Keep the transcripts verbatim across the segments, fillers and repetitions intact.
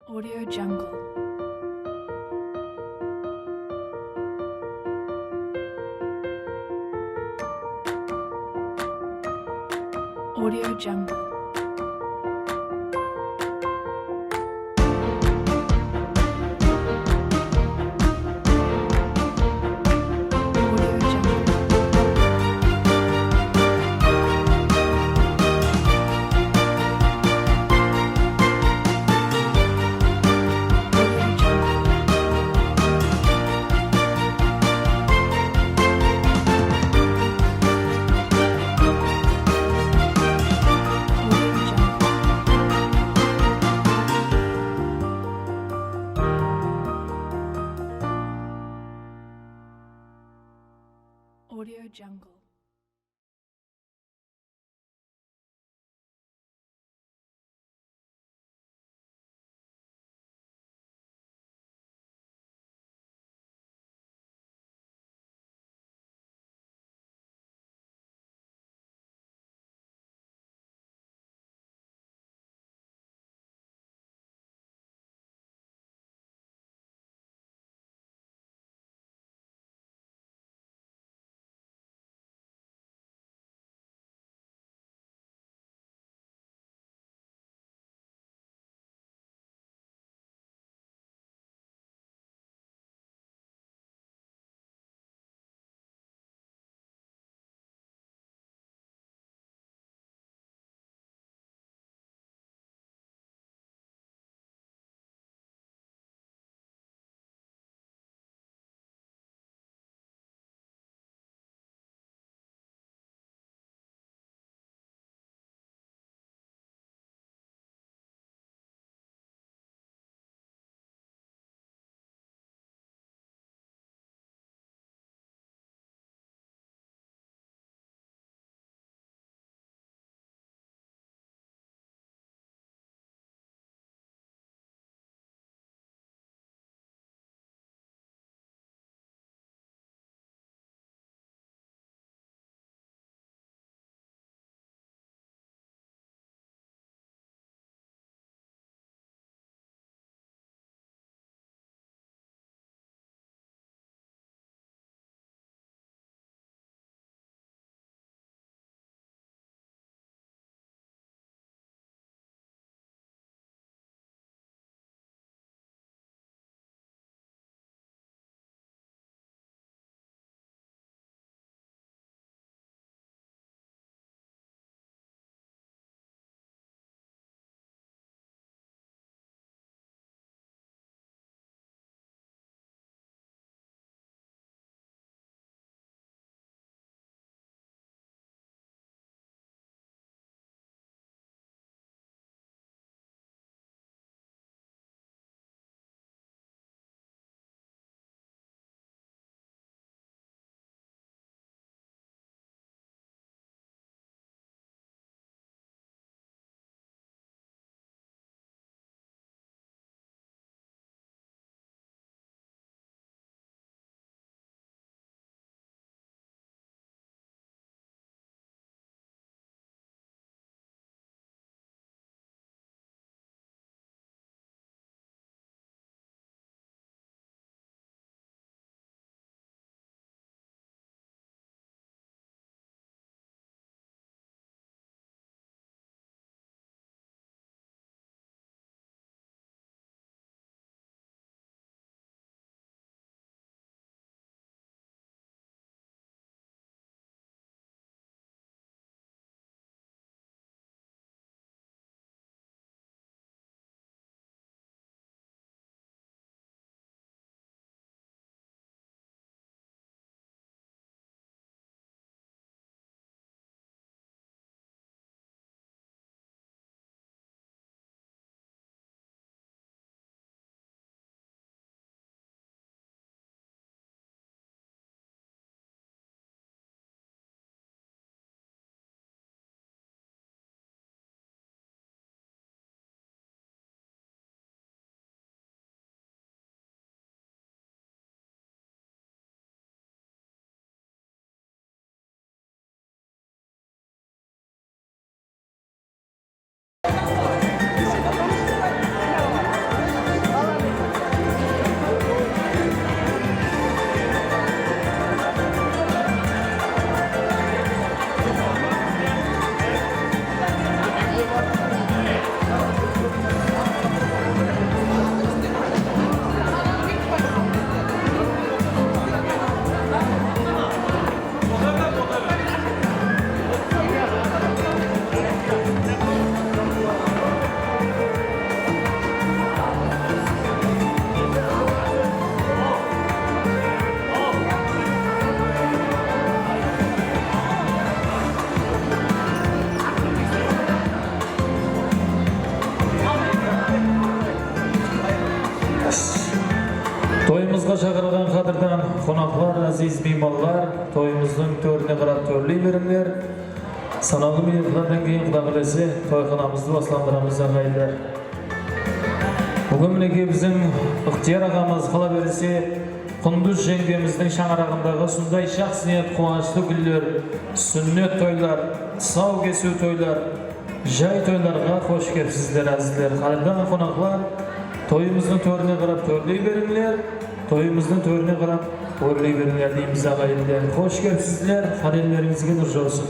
Audio Jungle. Audio Jungle. Audio Jungle. Shaqırılǵan qádirdan qonaqlar, áziz miymanlar, toyımızdıń tórine qarap tórley berińler. Sanawlı minutlardan keyin, Quda qálese, toyxanamızdı baslandıramız, aǵayinler. Búgin, minekey, biziń Ixtiyar aǵamız, qala berse, Qundız jeńgemizdiń shańaraǵındaǵı usınday shaxs niyat quwanıshlı gúller, súnnet toylar, tısaw kesiw toylar, jay toylarǵa xosh kelipsizler, ázizler. Qádirdan qonaqlar, toyımızdıń tórine qarap tórley berińler, toyımızdıń tórine qarap órley berińler deymiz, aǵayinler. Xosh kelipsizler, qádelerińizge nur jawsın.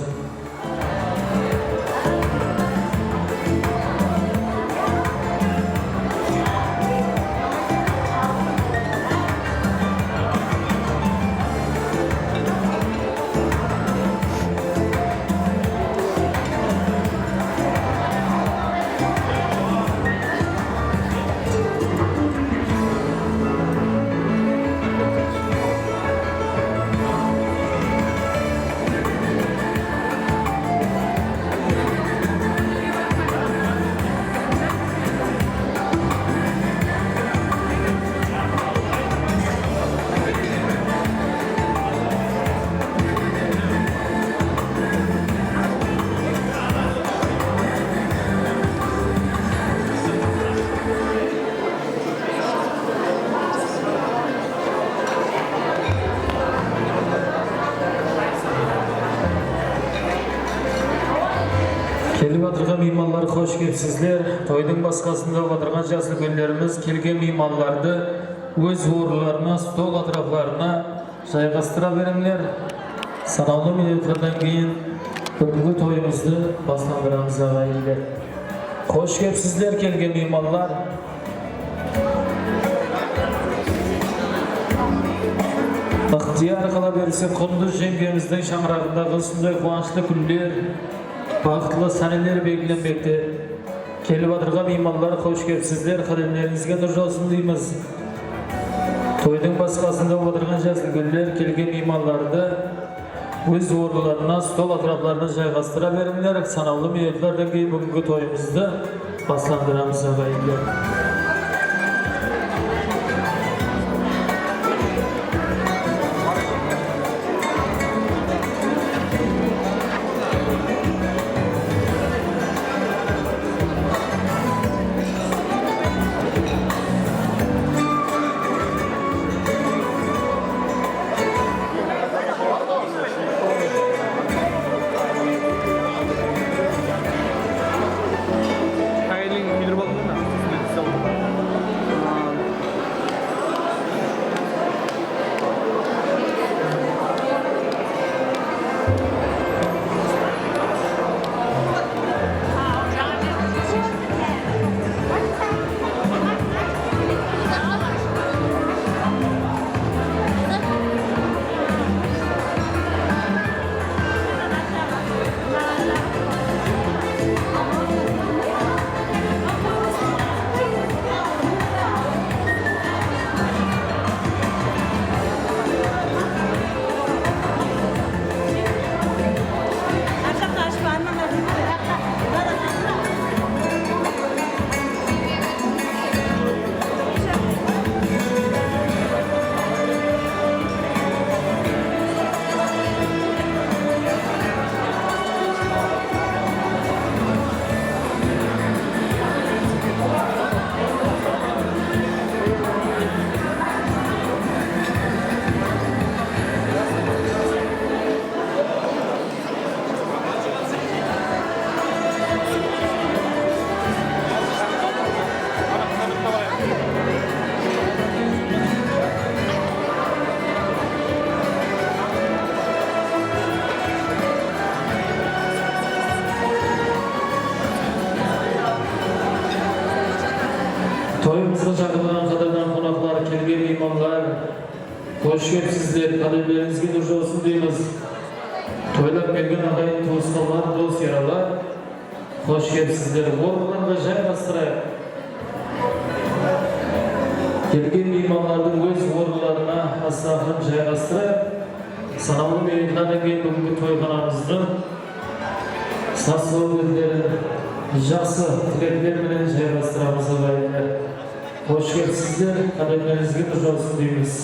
Kelip atırǵan miymanlar, xosh kelipsizler. Toydıń basqasında otırǵan jas úlkenlerimiz kelgen miymanlardı óz orınlarına, stol átiraplarına jayǵastıra berińler. Sanawlı minutlardan keyin búgingi toyımızdı baslandıramız, aǵayinler. Xosh kelipsizler, kelgen miymanlar. Ixtiyar, qala berse, Qundız jeńgemizdiń shańaraǵındaǵı usınday quwanıshlı gúller, baxıtlı sáneler belgilenbekte. Kelip atırǵan miymanlar, xosh kelipsizler, qádelerińizge nur jawsın deymiz. Toydıń basqasında otırǵan jas úlkenler kelgen miymanlardı óz orınlarına, stol átiraplarına jayǵastıra berińler. Sanawlı minutlardan keyin búgingi toyımızdı baslandıramız, aǵayinler. Qaylıń kúydirip aldıń ba? Toyımızǵa shaqırılǵan qádirdan qonaqlar, kelgen miymanlar, xosh kelipsizler, qádelerińizge nur jawsın deymiz. Toylap kelgen aǵayin tuwısqanlar, dos yaralar, xosh kelipsizler. Orınlarǵa jayǵastırayıq. Kelgen miymanlardı óz orınlarına asa aqırın jayǵastırayıq. Sanawlı minutlardan keyin búgingi toyxanamızdı saz-sóbetlerin, jaqsı tilekler menen jayǵastıramız, aǵayinler. Xosh kelipsizler, qádemlerińizge nur jawsın deymiz.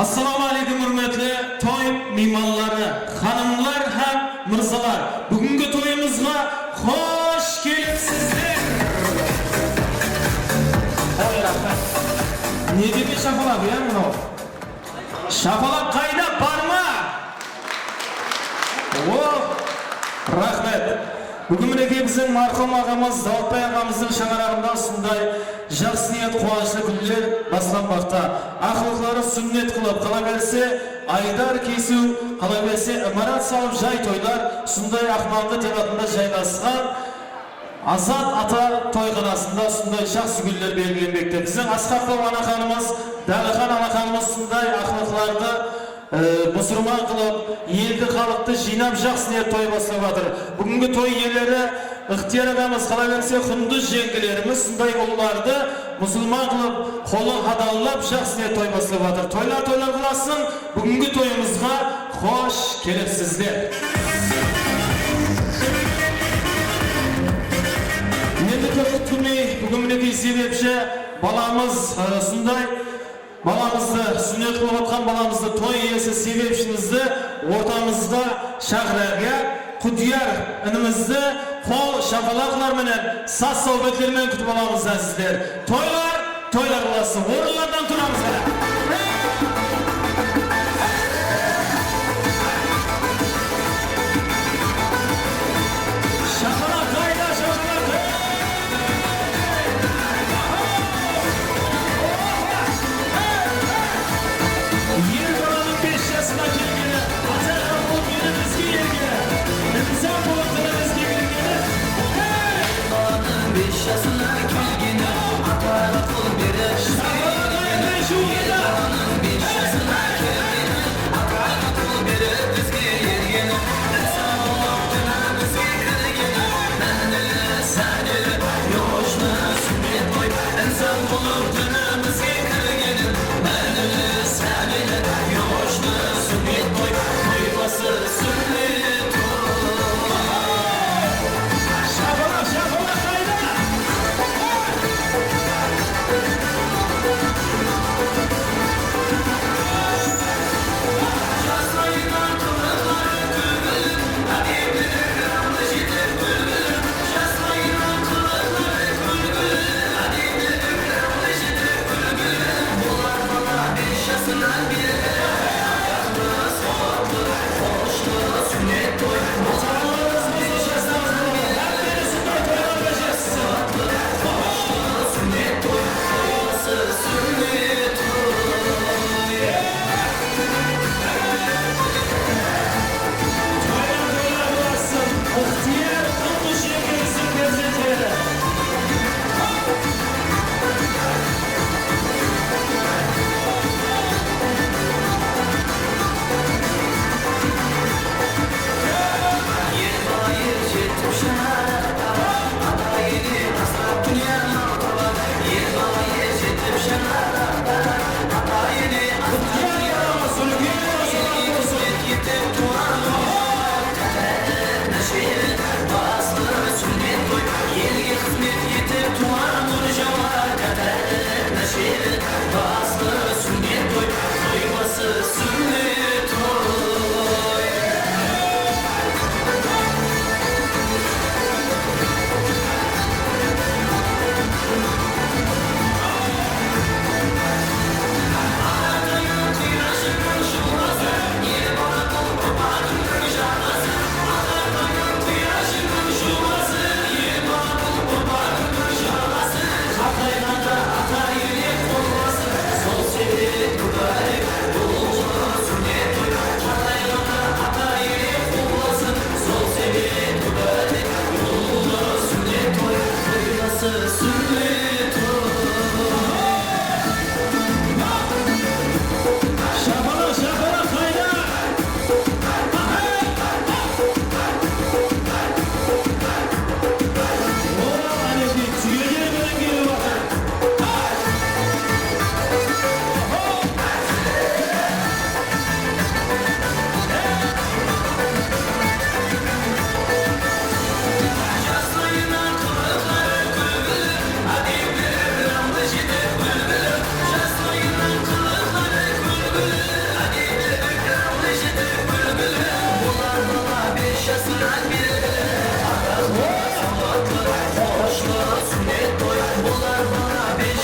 Assalawma áleykum, húrmetli toy miymanları, xanımlar hám mırzalar. Búgingi toyımızǵa xosh kelipsizler! Oy, raxmet. Ne degen shapalaq, ya, mınaw? Shapalaq qayda, bar ma? O, raxmet. Búgin, minekey, biziń marhum aǵamız Dawıtbay aǵamızdıń shańaraǵında usınday jaqsı niyet, quwanıshlı kúnler baslanbaqta. Aqlıqları súnnet qılıp, qalaberse, aydar kesiw, qalaberse, imarat salıp, jay toylar, usınday aqmańǵı tenatında jaylasqan Azat ata toyxanasında usınday jaqsı kúnler belgilenbekte. Biziń Asqartaw anaxanımız, Dálixan anaxanımız usınday aqlıqlardı, e, musırman qılıp, eldi, xalıqtı jıynap, jaqsı niyet toy baslap atır. Búgingi toy iyeleri Ixtiyar aǵamız, qalaberse, Qundız jeńgelerimiz usınday ullardı musılman qılıp, qolın hadallap, jaqsı niyet toy baslap atır. Toylar, toylar bolasın, búgingi toyımızǵa xosh kelipsizler. Endi kóp kúttirmey, búgin, minekey, sebepshi balamız, e, usınday balamızdı, súnnet qılıp atqan balamızdı, toy iyesi, sebepshimizdi ortamızda shaqırayıq, ya. Qudiyar inimizdi qol shapalaqlar menen, saz-sáwbetler menen kútip alamız, ázizler. Toylar, toylar bolasın. Orınlardan turamız, qáne. Shapalaq qayda, shapalaq? Er balanıń bes jasına kelgeni, ata-ana bolıp elimizge ergeni, insan bolıp dilimizge kirgeni. Hey! Er balanıń bes jasına kelgeni, ata-ana qol berip. Shapalaq qayda, juwıqta?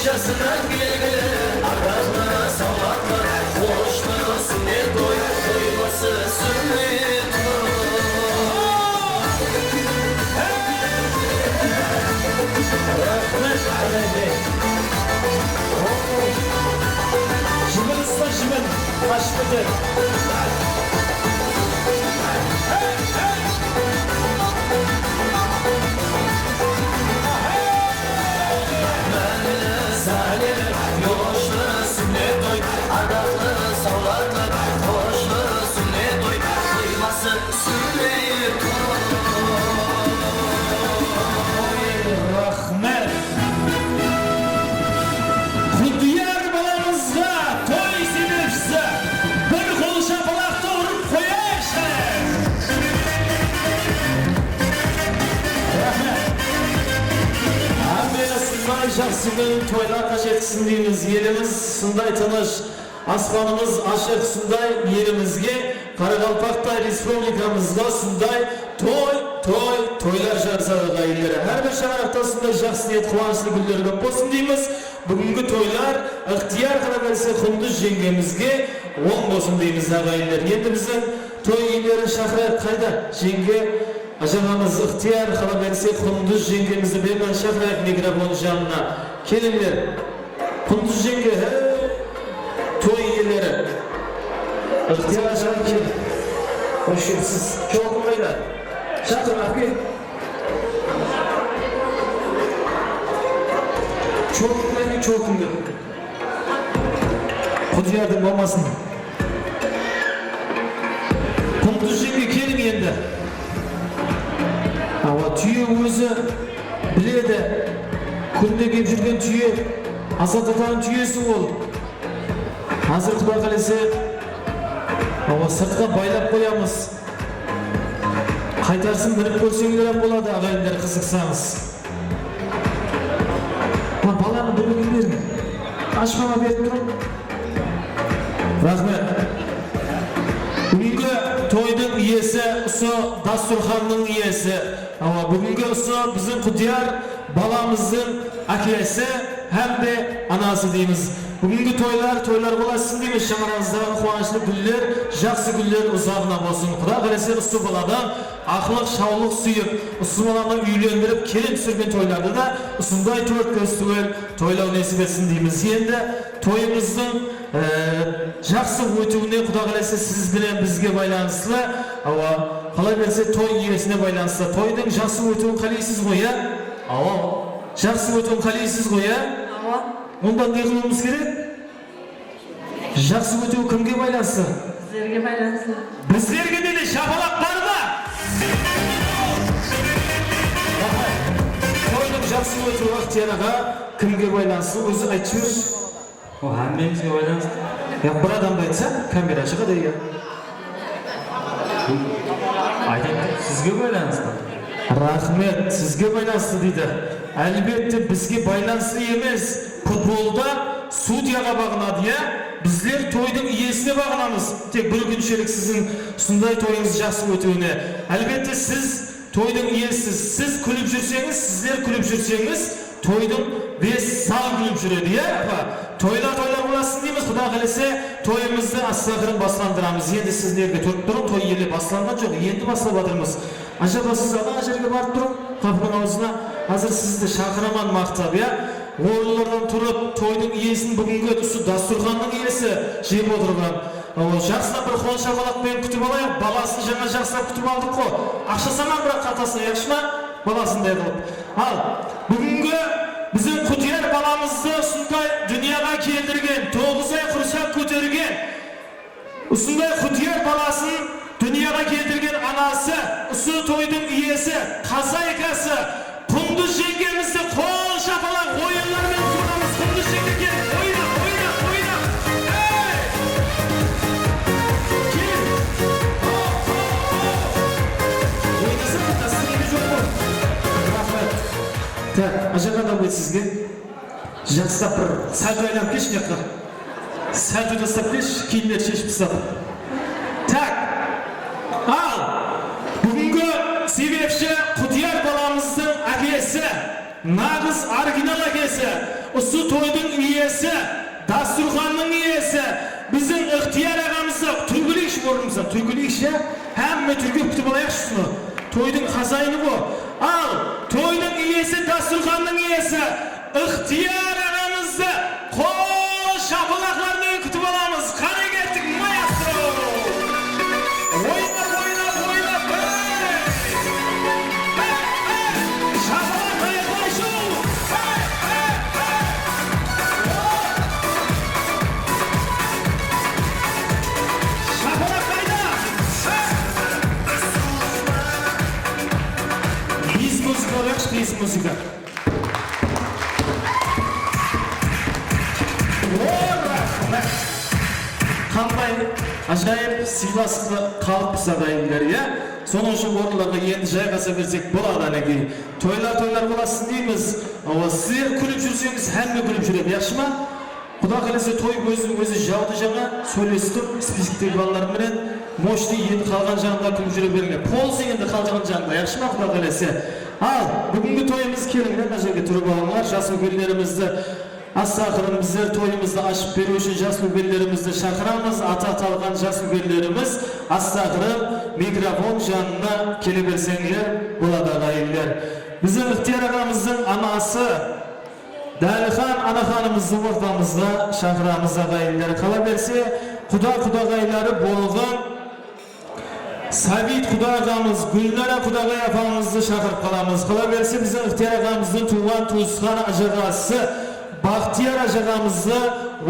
Sınnan belgili, ardaqlı, sawlatlı, quwanıshlı súnnet toy, toy bası súnnet toy. Raxmet, Qanatbek. Jibin usta, jibin. Ashıp keter. Máńgili, sáleli, yollı súnnet toy, ardaqlı, sawlatlı, quwanıshlı súnnet toy, toy bası súnnet toy. Raxmet. Qudiyar balamızǵa toy sebepshisi bir qol shapalaqtı urıp qoyayıqshı. Raxmet. Hámmeniz usınday jaqsı kún toylarǵa jetkisin deymiz. Elimiz usınday tınısh, aspanımız ashıq usınday elimizge, Qaraqalpaqtay respublikamızǵa usınday toy, toy, toylar jarısadı, aǵayinler. Hár bir shańaraqta usınday jaqsı niyet, quwanıshlı kúnler kóp bolsın deymiz. Búgingi toylar, ıqtıyar qalaberse, Qundız jeńgemizge oń bolsın deymiz, aǵayinler. Endi biziń toy iyeleri shaqırayıq. Qayda jeńge? Ajaǵamız, ıqtıyar qalaberse, Qundız jeńgemizdi berman shaqırayıq mikrofon janına. Kelińler. Qundız jeńge, he? Toy iyeleri. Ixtiyar ajaǵa kel. Xosh kelipsiz. Joltınbaylar. Shaqır, ápke. Joltınbaylar, joltındı. Qudiyardıń bolmasın. Qundız jeńge, keliń endi. Awa, túye ózi biledi. Kúnde kep júrgen túye, asatatuǵın túyesi ol. Házir Quday qálese, awa, sırtqa baylap qoyamız. Qaytarsın minip kórseńler hám boladı, aǵayinler, qızıqsańız. Mına balanı bir beriń. Ashpaǵa berip turıń. Raxmet. Búgingi toydıń iyesi, usı dasturxannıń iyesi. Awa, búgingi usı biziń Qudiyar balamızdıń ákesi hám de anası deymiz. Búgingi toylar, toylar bolasın deymiz. Shańaraǵıńızdaǵı quwanıshlı gúller, jaqsı gúller uzaǵına bolsın. Quday qálese, usı baladan aqlıq, shawlıq súyip, usı balanı úylendirip, kelin túsirgen toylardı da usınday tórt kóz túwel toylaw nesip etsin deymiz. Endi toyımızdıń, e, jaqsı ótiwine, Quday qálese, siz benen bizge baylanıslı. Awa, qalaberse, toy iyesine baylanıslı. Toydıń jaqsı ótiwin qáleysiz ǵoy, ya? Awa. Jaqsı ótiwin qáleysiz ǵoy, ya? Awa. Onda ne qılıwımız kerek? Jaqsı ótiw kimge baylanıslı? Bizlerge baylanıslı. Bizlerge de shapalaq bar ma? Toydıń jaqsı ótiwi, Ixtiyar aǵa, kimge baylanıslı? Ózi aytıp jibershi. O, hámmemizge baylanıslı. Ya, bir adamdı aytsa, kamera shıǵadı, ya. Aytayın, sizge baylanıslı. Raxmet, sizge baylanıslı deydi. Álbette, bizge baylanıslı emes. Futbolda sudyaǵa baǵınadı, ya. Bizler toydıń iyesine baǵınamız. Tek bir kúnshelik siziń usınday toyıńız jaqsı ótiwine. Álbette, siz toydıń iyesisiz. Siz kúlip júrseńiz, sizler kúlip júrseńiz, toydıń bes zal kúlip júredi, ya, apa? Toylar, toylar bolasın deymiz, Quday qálese, toyımızdı astaqırın baslandıramız. Endi sizlerge turıp turıń, toy ele baslanǵan joq, endi baslap atırmız. Ajaba, siz ana jerge barıp turıń, qapınıń awzına, házir sizdi shaqıraman maqtap, ya? Orınlardan turıp, toydıń iyesin, búgingi usı dasturxannıń iyesi jep otırǵan. Awa, jaqsılap bir qol shapalaq penen kútip alayıq. Balasın jańa jaqsılap kútip aldıq ǵo. Aqsha salmań biraq qaltasına, yaqshı ma? Balasınday qılıp. Al, búgingi biziń Qudiyar balamızdı usınday dúnyaǵa keltirgen, toǵız ay qursaq kótergen, usınday Qudiyar balasın dúnyaǵa keltirgen anası, usı toydıń iyesi, xozaykası, Qundız jeńgemizdi qol shapalaq, oyınlar menen kútemiz. Qundız jeńge, kel, oyna, oyna, oyna. Ey! Kel. Hop, hop, hop. Oynasa, taslaydı, joq pa? Raxmet. Tak, Ajaxan ábey, sizge. Jaqsılap bir salto aylanıp kelshi mıyaqqa. Salto taslap kelshi, kiyimlerdi sheship taslap. Tak. Al, búgingi sebepshi Qudiyar balamızdıń ákesi, naǵız original ákesi, Usı toydıń iyesi, dasturxannıń iyesi, biziń Ixtiyar aǵamızdı túrgileyikshi, ornımızdan túrgileyikshi, ya. Hámme túrgep kútip alayıqshı usını. Toydıń xozayini ǵo. Al, toydıń iyesi, dasturxannıń iyesi, Ixtiyar aǵamızdı qol shapalaqlar menen kútip alamız. Qáne kettik, maestro! Oynap, oynap, oynap, hey! Hey, hey! Shapalaq, hey, qoyshıw! Hey, hey, hey! Shapalaq qayda? Hey! Biz muzıka alayıqshı, biz muzıka. Raxmet! Qanday ájayıp sıylasıqlı xalıqpız, aǵayinler, ya? Sonıń ushın orınlarǵa endi jayǵasa bersek boladı, ánekey. Toylar, toylar bolasın deymiz. Awa, sizler kúlip júrseńiz, hámme kúlip júredi, yaqshı ma? Quda qálese, toy óziniń ózi jawdı jańa, sóylestim, spiskoktegi balalar menen, moshnıy endi qalǵan jaǵında kúlip júre berińler. Polzı endi qalǵan jaǵında, yaqshı ma, Quda qálese? Al, búgingi toyımız, kelińler, mına jerge turıp alıńlar, jas úlkenlerimizdi, assa aqırın bizler toyımızdı ashıp beriw ushın jas úlkenlerimizdi shaqıramız, atı atalǵan jas úlkenlerimiz, assa aqırın mikrofon janına kele berseńler boladı, aǵayinler. Biziń Ixtiyar aǵamızdıń anası, Dálixan anaxanımızdı ortamızǵa shaqıramız, aǵayinler. Qala berse, quda-qudaǵayları bolǵan Sabit quda aǵamız, Gúlnara qudaǵay apamızdı shaqırıp qalamız. Qala berse, biziń Ixtiyar aǵamızdıń tuwǵan tuwısqan ajaǵası, Baxtiyar ajaǵamızdı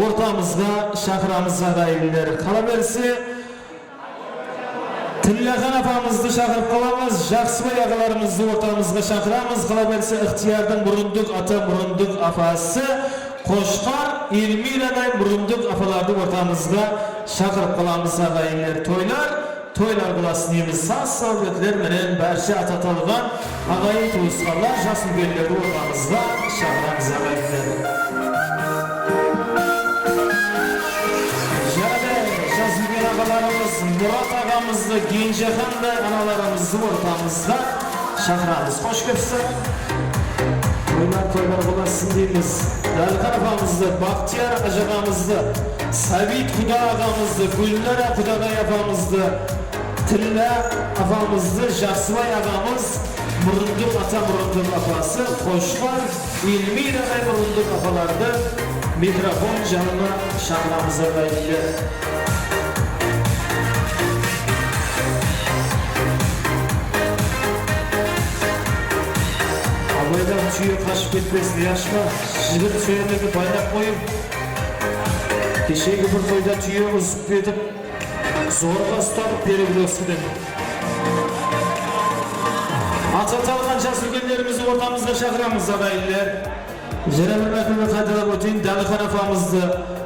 ortamızǵa shaqıramız, aǵayinler. Qala berse, Tillaxan apamızdı shaqırıp qalamız, Jaqsıbay aǵalarımızdı ortamızǵa shaqıramız. Qala berse, Ixtiyardıń murındık ata, murındık apası, Qoshqar, Elmiraday murındık apalardı ortamızǵa shaqırıp qalamız, aǵayinler. Toylar, toylar bolasın deymiz. Saz-sáwbetler menen bárshe ata atalǵan aǵayin-tuwısqanlar, jas úlkenlerdi ortamızǵa shaqıramız, aǵayinler. Jáne jas úlken aǵalarımız Murat aǵamızdı, Genjeqanday analarımızdı ortamızǵa shaqıramız. Xosh kelipsizler. Toylar, toylar bolasın deymiz. Dálixan apamızdı, Baxtiyar ajaǵamızdı, Sabit quda aǵamızdı, Gúlnara qudaǵay apamızdı, Tilla apamızdı, Jaqsıbay aǵamız, murındık ata, murındık apası, Qoshqar, Elmiraday murındık apalardı mikrofon janına shaqıramız, aǵayinler. Abayda túye qashıp ketpesin, yaqshı ma? Jigit, sóyerlerdi baylap qoyıń. Keshegi bir toyda túye uzıp ketip, zorǵa ustap Perevlostıdan. Atı atalǵan jas úlkenlerimizi ortamızǵa shaqıramız, aǵayinler. Jáne bir mártebe qaytalap óteyin, Dálixan apamızdı,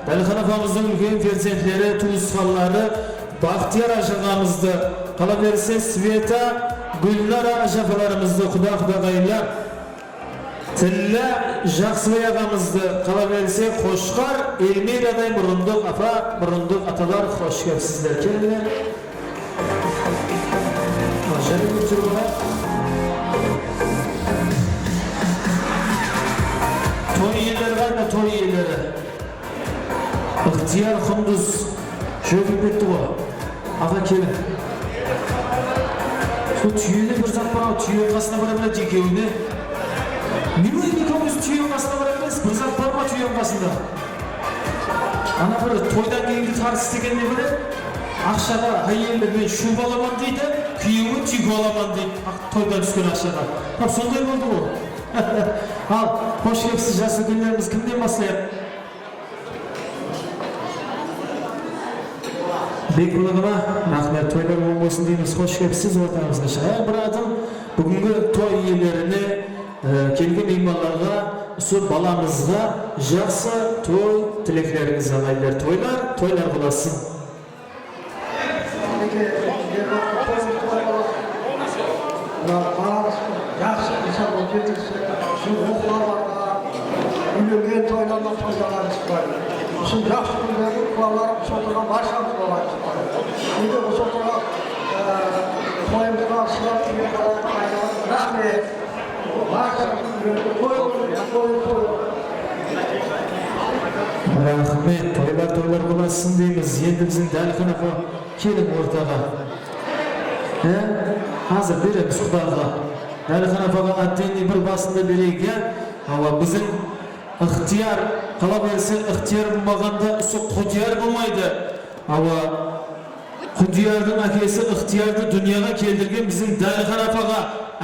Dálixan apamızdıń úlken perzentleri, tuwısqanları, Baxtiyar ajaǵamızdı, qala berse, Sveta, Gúlnara ajapalarımızdı, quda-qudaǵaylar. Tilla Jaqsıbay aǵamızdı, qala berse, Qoshqar, Elmiraday murındık apa, murındık atalar, xosh kelipsizler, kelińler. Jáne bir túr bar. Toy iyeleri qayda, toy iyeleri? Ixtiyar, Qundız, jógip ketti ǵoy. Aǵa, keliń. Sol túyede bir zat bar, túyeniń qasına bara beredi, ekewine. Ne ol, ekewimiz túyeniń qasına bara beresiz? Bir zat bar ma túyeniń qasında? Ana bir toydan keyingi tartıstıń ne biri? Aqshaǵa háyeli men shub alaman deydi, kúyewi tyugo alaman deydi. Toydan túsken aqshaǵa. Tap sonday boldı ǵoy. Al, xosh kelipsiz, jas úlkenlerimiz, kimnen baslayıq? Bekbulıq aǵa, raxmet, toylar oń bolsın deymiz, xosh kelipsiz ortamızǵa. Shıǵayıq bir adım, búgingi toy iyelerine, e, kelgen miymanlarǵa, usı balamızǵa jaqsı toy tileklerińiz, aǵayinler, toylar, toylar bolasın. Mına balamız jaqsı insan bolıp jetilsin. Usı oqıwlarǵa, úylengen toylarına toylaǵan shıqpay. Usı jaqsı kúnlerde qulalarımız otırǵan barshası bolayıq shıqpay. Endi usı otırǵan, e, toyımızǵa shıǵıp kelgen raxmet. Barshası toy, toy, toy. Raxmet, toylar, toylar bolasın deymiz. Endi biziń Dálixan apa keliń ortaǵa. He? Házir beremiz Qudaǵa. Dálixan apaǵa отдельный bir basında bereyik, ya? Awa, biziń Ixtiyar, qala berse, ixtiyar bolmaǵanda usı qudiyar bolmaydı. Awa, qudiyardıń ákesi ixtiyardı dúnyaǵa keltirgen biziń Dálixan apaǵa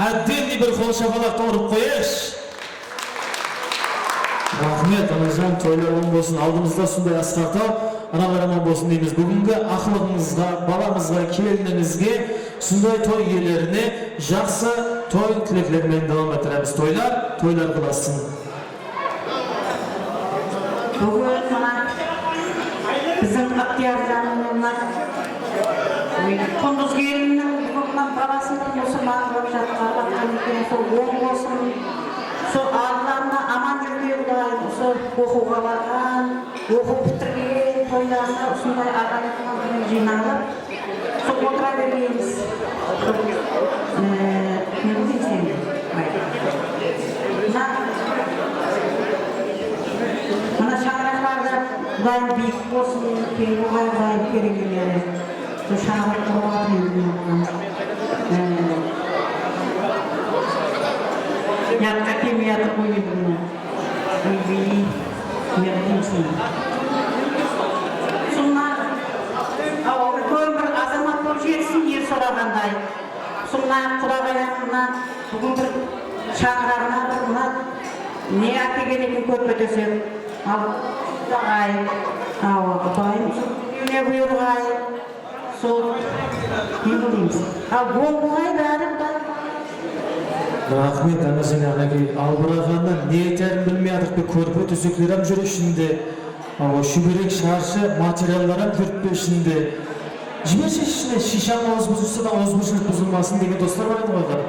отдельный bir qol shapalaqtı urıp qoyayıqshı. Raxmet, anajan, toylar oń bolsın. Aldımızda sonday asqar taw, analar aman bolsın deymiz. Búgingi aqlıǵıńızǵa, balamızǵa, kelinińizge, sonday toy iyelerine jaqsı toy tilekler menen dawam ettiremiz. Toylar, toylar qılasın. Búgin mına biziń Ixtiyar janımız, Qundız kelinniń búgin mına balasınıń musulman bolıp jatqanı eken, sol oń bolsın. Sol aldılarına aman júrgey Qudayım, usı oqıwǵa barǵan, oqıw pitirgen, toylarına usınday aǵayinler menen jıynalıp, sol otıra bergenbiz. Ee, ne bileyim sen? Mına, mına shańaraqlarda Qudayım biyik bolsın, keń bolǵay Qudayım kerbeleri. Sol shańaraq qurıp atır endi mına. Ee, yadqa kelmey atır ǵoy endi mına. Oybey, ne qılasań? Sonnan, awa, úlken bir azamat bolıp jetsin, er soraǵanday. Sonnan Qudaǵayım mına búgin bir shańaraǵına bir mına ne ákelgen eken, kórpe-tósek. Al, Qudaǵay, awa, Qudayım ne buyırǵay. Sol, ne qılayıq? Al, oń bolay bári, Qudayım. Raxmet, anajan, anakey, albıraǵannan ne aytarın bilmey atırıq, bir kórpe-tósekler hám júr ishinde. Awa, shúberek, sharshı, materiallar hám júripti ishinde. Jibershi ishine, shiysham awız buzılsa da, awızbirshilik buzılmasın degen doslar bar edi ǵoy, ǵar.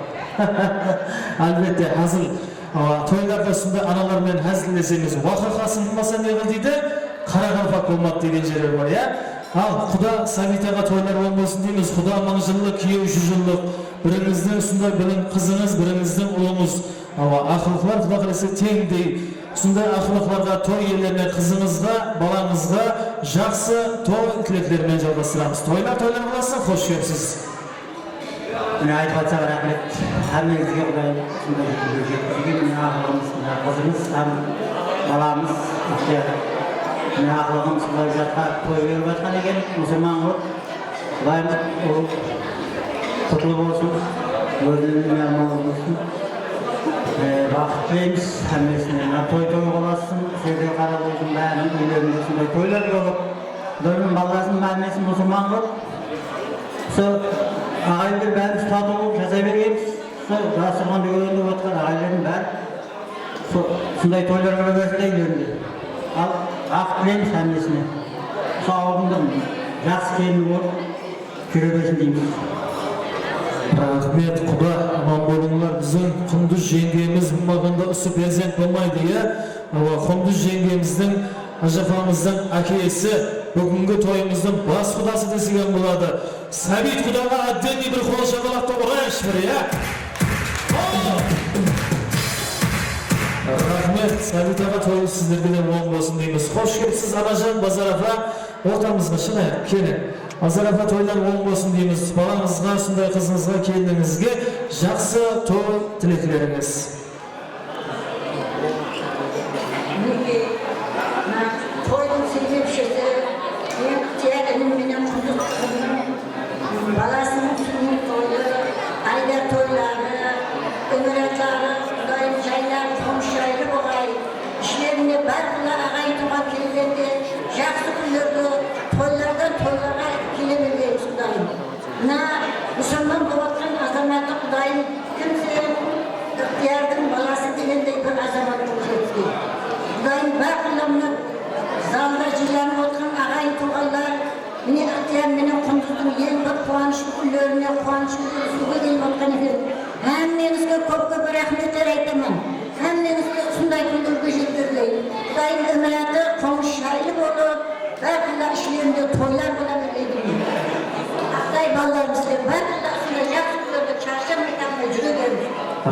Álbette, házil. Awa, toylarda sonday analar menen házillesemiz. Waqaqa sınmasa ne qıl deydi, qaraqalpaq bolmadı degen jerler bar, ya? Al, Quda Sabitaǵa toylar oń bolsın deymiz. Quda mıń jıllıq, kúyew júz jıllıq. Birińizdiń usınday bilim qızıńız, birińizdiń ulıńız. Awa, aqlıqlar, Quda qálese, teńdey. Usınday aqlıqlarǵa, toy iyelerine, qızıńızǵa, balańızǵa jaqsı toy tilekleri menen jalǵastıramız. Toylar, toylar bolasın, xosh kelipsiz. Mine, aytıp atsaq, raxmet. Hámmeńizge Qudayım usınday kúnge jetkizgen, mine, aqlıǵımız, mine, qızımız hám balamız, Ixtiyar. Mine, aqlıǵımız Qudayberdiye toy berip atqan eken, musulman qılıp. Qudayım ul qutlı bolsın, óziniń miymanı bolsın. E, baxıt tileymiz hámmesine. Mına toy toy bolasın, usı jerde qarap otırǵan báriniń úylerinde usınday toylar bolıp, Qudayım balasın, hámmesin musulman qılıp, usı aǵayinler bárimiz tatıw bolıp jasay bergenbiz. Usı dasturxandı úyrenip otırǵan aǵayinlerdiń bári usı, usınday toylar bola bersin de úylerinde. Al, baxıt tileymiz hámmesine. Usı awıldıń jaqsı kelini bolıp júre bersin deymiz. Raxmet, Quda aman bolıńlar. Biziń Qundız jeńgemiz bolmaǵanda usı perzent bolmaydı, ya? Awa, Qundız jeńgemizdiń Ájapamızdıń ákesi, búgingi toyımızdıń bas qudası desek hám boladı. Sábit qudaǵa отдельный bir qol shapalaqtı urayıqshı bir, ya? Raxmet, Sábit aǵa, toyıńız sizlerge de oń bolsın deymiz. Xosh kelipsiz, anajan, Bazar apa, ortamızǵa shıǵayıq, keliń. Bazar apa, toylar oń bolsın deymiz. Balańızǵa, usınday qızıńızǵa, kelinińizge jaqsı toy tileklerińiz. Minekey, mına toydıń sebepshisi, men Ixtiyar inim menen Qundız qızımnıń balasınıń túngi toyı, ayda toyları, úmiratları, Qudayım, jayları, qomıs jaylı bolǵay, ishlerinde bárqulla aǵayin-tuwǵan kelgende, jaqsı kúnlerge, toylardan toylarǵa kele bergey, Qudayım. Mına, musulman bolıp atqan azamattı Qudayım kimse Ixtiyardıń balası degendey bir azamat bolıp etsin. Qudayım, bárqulla mına zalda jıylanıp otqan aǵayin-tuwǵanlar, mine, Ixtiyar menen Qundızdıń eń bir quwanıshlı kúnlerine, quwanıshlı kúnlerine kelip otqan eken. Hámmeńizge kóp-kóp raxmetler aytaman. Hámmeńizdi usınday kúnlerge jetkergey. Qudayım, úmiratı qomıs jaylı bolıp, bárqulla ishlerinde toylar bola bergey. Aqtay balalarımız bárqulla usınday jaqsı kúnlerde sharshap aytpay júre beriń.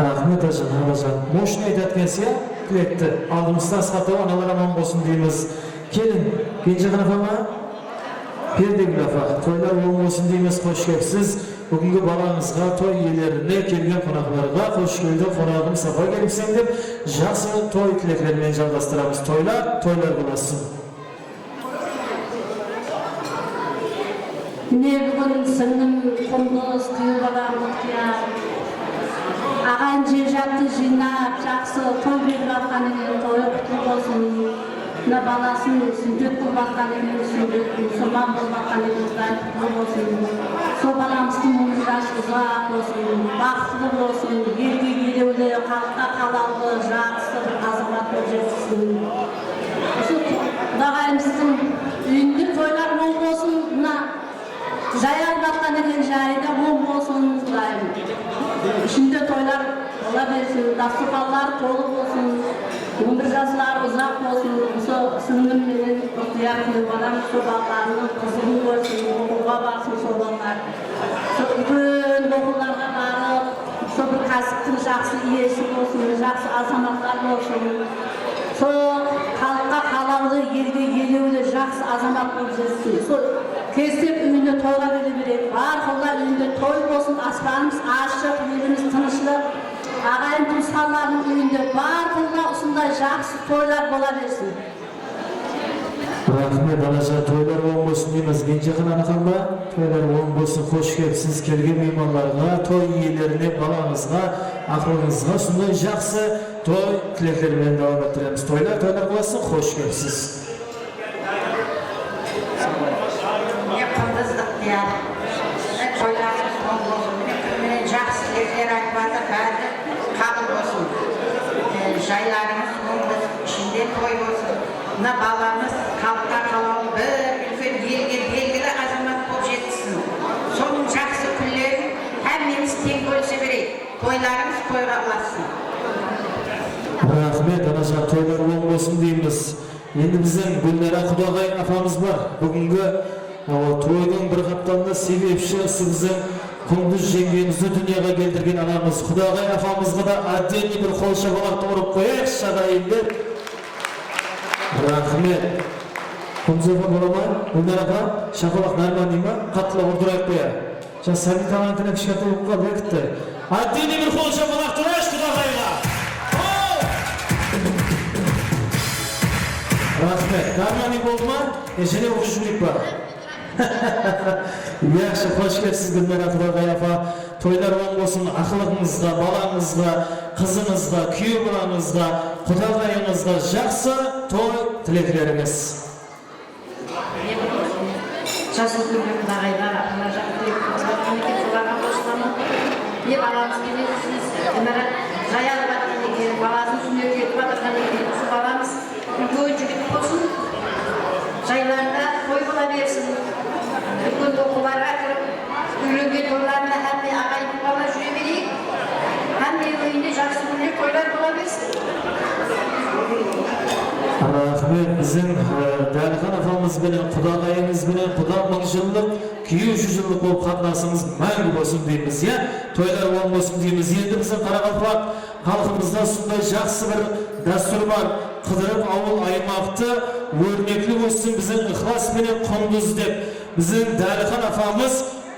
Raxmet, ajan, anajan. Moshın aytadı ekensiz, ya, tilekti. Aldımızda asqar taw, analar aman bolsın deymiz. Keliń, Genjeqan apa ma? Perdegúl apa, toylar oń bolsın deymiz, xosh kelipsiz. Búgingi balańızǵa, toy iyelerine, kelgen qonaqlarǵa, Qoshkóydi qonaǵım sapa kelipseń dep, jaqsı toy tilekler menen jalǵastıramız. Toylar, toylar bolasın. Mine, búgin sińlim Qundız, kúyew balam Baxtiyar aǵayin-jiyjattı jıynap, jaqsı toy berip atqan eken, toyı qutlı bolsın. Mına balasın súnnet qılıp atqan eken, súnnet, musulman bolıp atqan eken, Qudayım qutlı bolsın. Sol balamızdıń ómir jası uzaq bolsın, baxıtlı bolsın, elge elewli, xalıqqa qalawlı, jaqsı bir azamat bolıp jetsin. Usı Qudaǵayımızdıń úyinde toylar mol bolsın. Mına jay alıp atqan eken, jayı da mol bolsın, Qudayım. Ishinde toylar bola bersin, dasturxanlar tolı bolsın, ómir jasları uzaq bolsın. Usı sińlim menen Baxtiyar kúyew balam sol balalarınıń qızıǵın kórsin, oqıwǵa barsın sol balalar. Sol úlken oqıwlarǵa barıp, sol bir kásiptiń jaqsı iyesi bolsın, jaqsı azamatlar bolsın. Sol xalıqqa qalawlı, elge elewli, jaqsı azamat bolıp jetsin. Sol kelip úyine toyǵa kele beredi. Barqulla úyinde toy bolsın, aspanımız ashıq, elimiz tınıshlıq. Aǵayin tuwısqanlarınıń úyinde barqulla usınday jaqsı toylar bola bersin. Raxmet, anajan, toylar oń bolsın deymiz. Genjeqan anaxan ba? Toylar oń bolsın, xosh kelipsiz kelgen miymanlarǵa, toy iyelerine, balańızǵa, aqılıńızǵa usınday jaqsı toy tilekler menen dawam ettiremiz. Toylar, toylar bolasın, xosh kelipsiz. Mine, Qundız Baxtiyar. Mine, toylarıńız oń bolsın. Mine, kún menen jaqsı tilekler aytıp atır, bári de qabıl bolsın. E, jaylarıńız oń bolsın, ishinde toy bolsın. Mına balamız xalıqqa qalawlı bir úlken elge belgili azamat bolıp jetsin. Sonıń jaqsı kúnlerin hámmemiz teń bólise bereyik. Toylarıńız toyǵa ulasın. Raxmet, anajan, toylar oń bolsın deymiz. Endi biziń Gúlnara Qudaǵay apamız bar. Búgingi, awa, toydıń bir qaptalında sebepshi usı biziń Qundız jeńgemizdi dúnyaǵa keltirgen anamız. Qudaǵay apamızǵa da отдельный bir qol shapalaqtı urıp qoyayıqshı, aǵayin, dep. Raxmet. Qundız apa, bola ma? Gúlnara apa, shapalaq nárman dey ma? Qattılap urdırayıq, qoya. Jas sábiytaǵan kine kishkentay bolıp qaldı, kitti. Отдельный bir qol shapalaq turayıqshı Qudaǵayǵa. Raxmet. Nárman boldı ma? E, jáne urıp jibereyik pa? Yaqshı, xosh kelipsiz, Gúlnara Qudaǵay apa. Toylar oń bolsın, aqılıǵıńızǵa, balańızǵa, qızıńızǵa, kúyew balańızǵa, qudaǵayıńızǵa jaqsı toy tileklerińiz. Jasıl kúnli qudaǵaylar, ana jaqtı, solarǵa qosılaman. Ne balamız penen siz, Gúlnara, jay alıp atqan eken, balasın súnnet etip atırǵan eken, usı balamız úlken jigit bolsın, jaylarında toy bola bersin, úlken oqıwlarǵa kirip, úylengen toylarına hámme aǵayin-tuwǵanlar júre bereyik, hámme úyinde jaqsı kúnler, toylar bola bersin. Raxmet, biziń, e, Dálixan apamız benen, qudaǵayıńız benen quda mıń jıllıq, kúyew júz jıllıq bolıp qatnasıńız máńgi bolsın deymiz, ya? Toylar oń bolsın deymiz. Endi biziń qaraqalpaq xalqımızda usınday jaqsı bir dástúr bar. Qıdırıp awıl aymaqtı, órnekli óssin biziń Iqlas penen Qundız dep. Biziń Dálixan apamız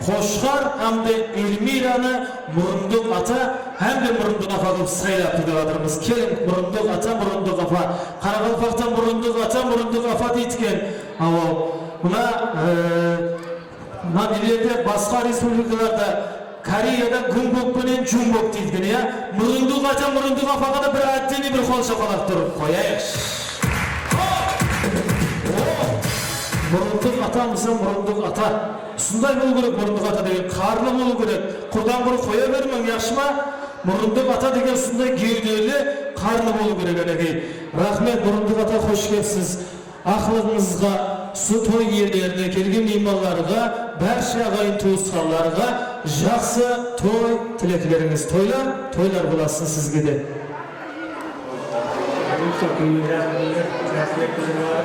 Qoshqar hám de Elmiranı Murındıq ata hám de Murındıq apa qılıp saylaptı dep atırmız. Keliń, Murındıq ata, Murındıq apa. Qaraqalpaqta Murındıq ata, Murındıq apa deydi eken. Awa, mına, e, mına nelerde, basqa respublikalarda, Koreyada gumbok penen jumbok deydi eken, ya. Murındıq ata, Murındıq apaǵa da bir отдельный bir qol shapalaq turıp qoyayıqshı. Murındıq ata bolsa Murındıq ata. Usınday bolıw kerek, Murındıq ata degen qarnı bolıw kerek. Qurdan qurı qoya bermeń, yaqshı ma? Murındıq ata degen usınday gewdeli, qarnı bolıw kerek, ánekey. Raxmet, Murındıq ata, xosh kelipsiz. Aqlıǵıńızǵa, usı toy iyelerine, kelgen miymanlarǵa, bárshe aǵayin-tuwısqanlarǵa jaqsı toy tileklerińiz, toylar, toylar bolasın sizge de. Usı kúnniń jaqsı kúnler, jaqsı tilekler,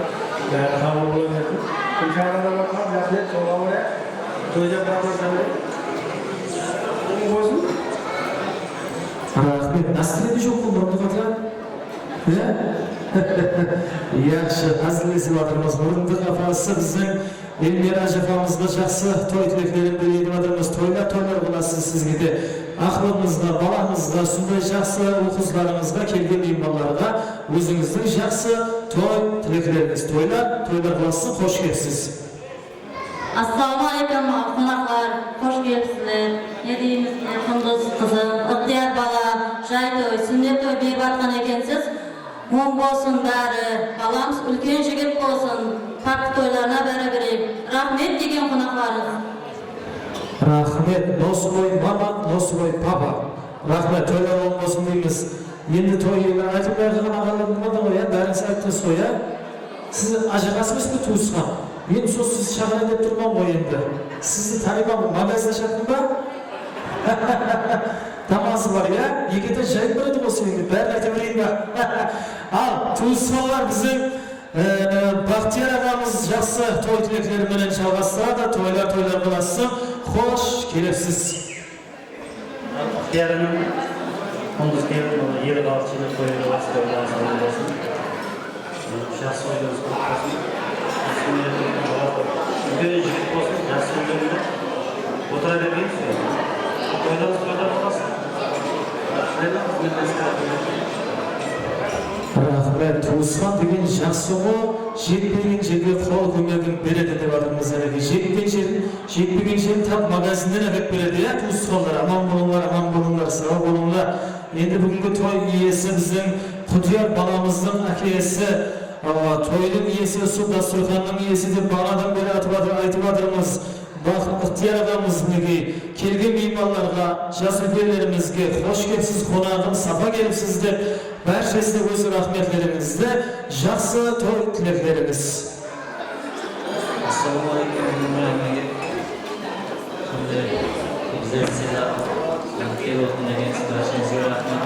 bári qabıl bola bersin. Kún shıǵarada barqalıp, jaqsı tilek, solǵa orayaq. Toyda barqalıp, bolsın. Raxmet. Настроение joq ǵoy, Murındıq ata. Ya? Yaqshı, házillesip atırmız. Murındı qapası bizdiń Elmira ájapamızǵa jaqsı toy tileklerin bildirip atırmız. Toylar, toylar qılasız sizge de. Aqlıńızǵa, balańızǵa, usınday jaqsı ulıwqızlarıńızǵa, kelgen miymanlarǵa ózińizdiń jaqsı toy tileklerińiz. Toylar, toylar qılasız, xosh kelipsiz. Assalawma aleykum, qonaqlar, xosh kelipsizler. Ne deymiz, Qundız qızım, Ixtiyar bala, jay toy, súnnet toy berip atqan ekensiz. Oń bolsın bári, balamız úlken jigit bolsın, tattı toylarına báre bereyik. Raxmet degen qonaqlarıńız. Raxmet, nosvoy mama, nosvoy papa. Raxmet, toylar oń bolsın deymiz. Endi toy eli aytılmay qalǵan aǵalardıń da ǵoy, ya, bárińiz ayttıńız ǵoy, ya. Siz ájaqasıńız ba, tuwısqan? Men sol sizdi shaǵırayin dep turman ǵoy endi. Sizdi tanıyman, magazin ashatın ba? Taması bar, ya? Eke de jayıp baradi ǵoy sen endi, bárin ayta bereyin ba? Al, tuwısqanlar, biziń, e, Baxtiyar aǵamız jaqsı toy tilekleri menen jalǵastıradı. Toylar, toylar qılasız. Xosh kelipsiz. Ixtiyarınıń Qundız kelin, eri xalıq ishinde toyı jaqsı, toylarıńız oń bolsın. Jaqsı toylarıńız kóp bolsın. Úlken jigit bolsın, jaqsı úylendi. Otıra bermeymiz be? Toylarıńız toylar bolsın. Ishlerine xızmetleriniz kóp bolsın. Raxmet, tuwısqan degen jaqsı ǵo, jetpegen jerge qol kómegin beredi dep atırmız, háligi jetpegen jerin Jetpegen jerin tap magazinnen ákep beredi, ya, tuwısqanlar, aman bolıńlar, aman bolıńlar, saw bolıńlar. Endi búgingi toy iyesi biziń Qutiyar balamızdıń ákesi, awa, toydıń iyesi, usı dasturxannıń iyesi dep baǵanadan beri atıp atır, aytıp atırmız. Bax, Ixtiyar aǵamız, minekey, kelgen miymanlarǵa, jas úlkenlerimizge xosh kelipsiz, qonaǵım, sapa kelipsiz dep, bárshesine óz raxmetlerińizdi, jaqsı toy tileklerińiz. Assalawma aleykum, Emre hámmege. Şimdi bizlerdi sıylap, kelip otırǵan ekensiz, bárshemizge raxmet.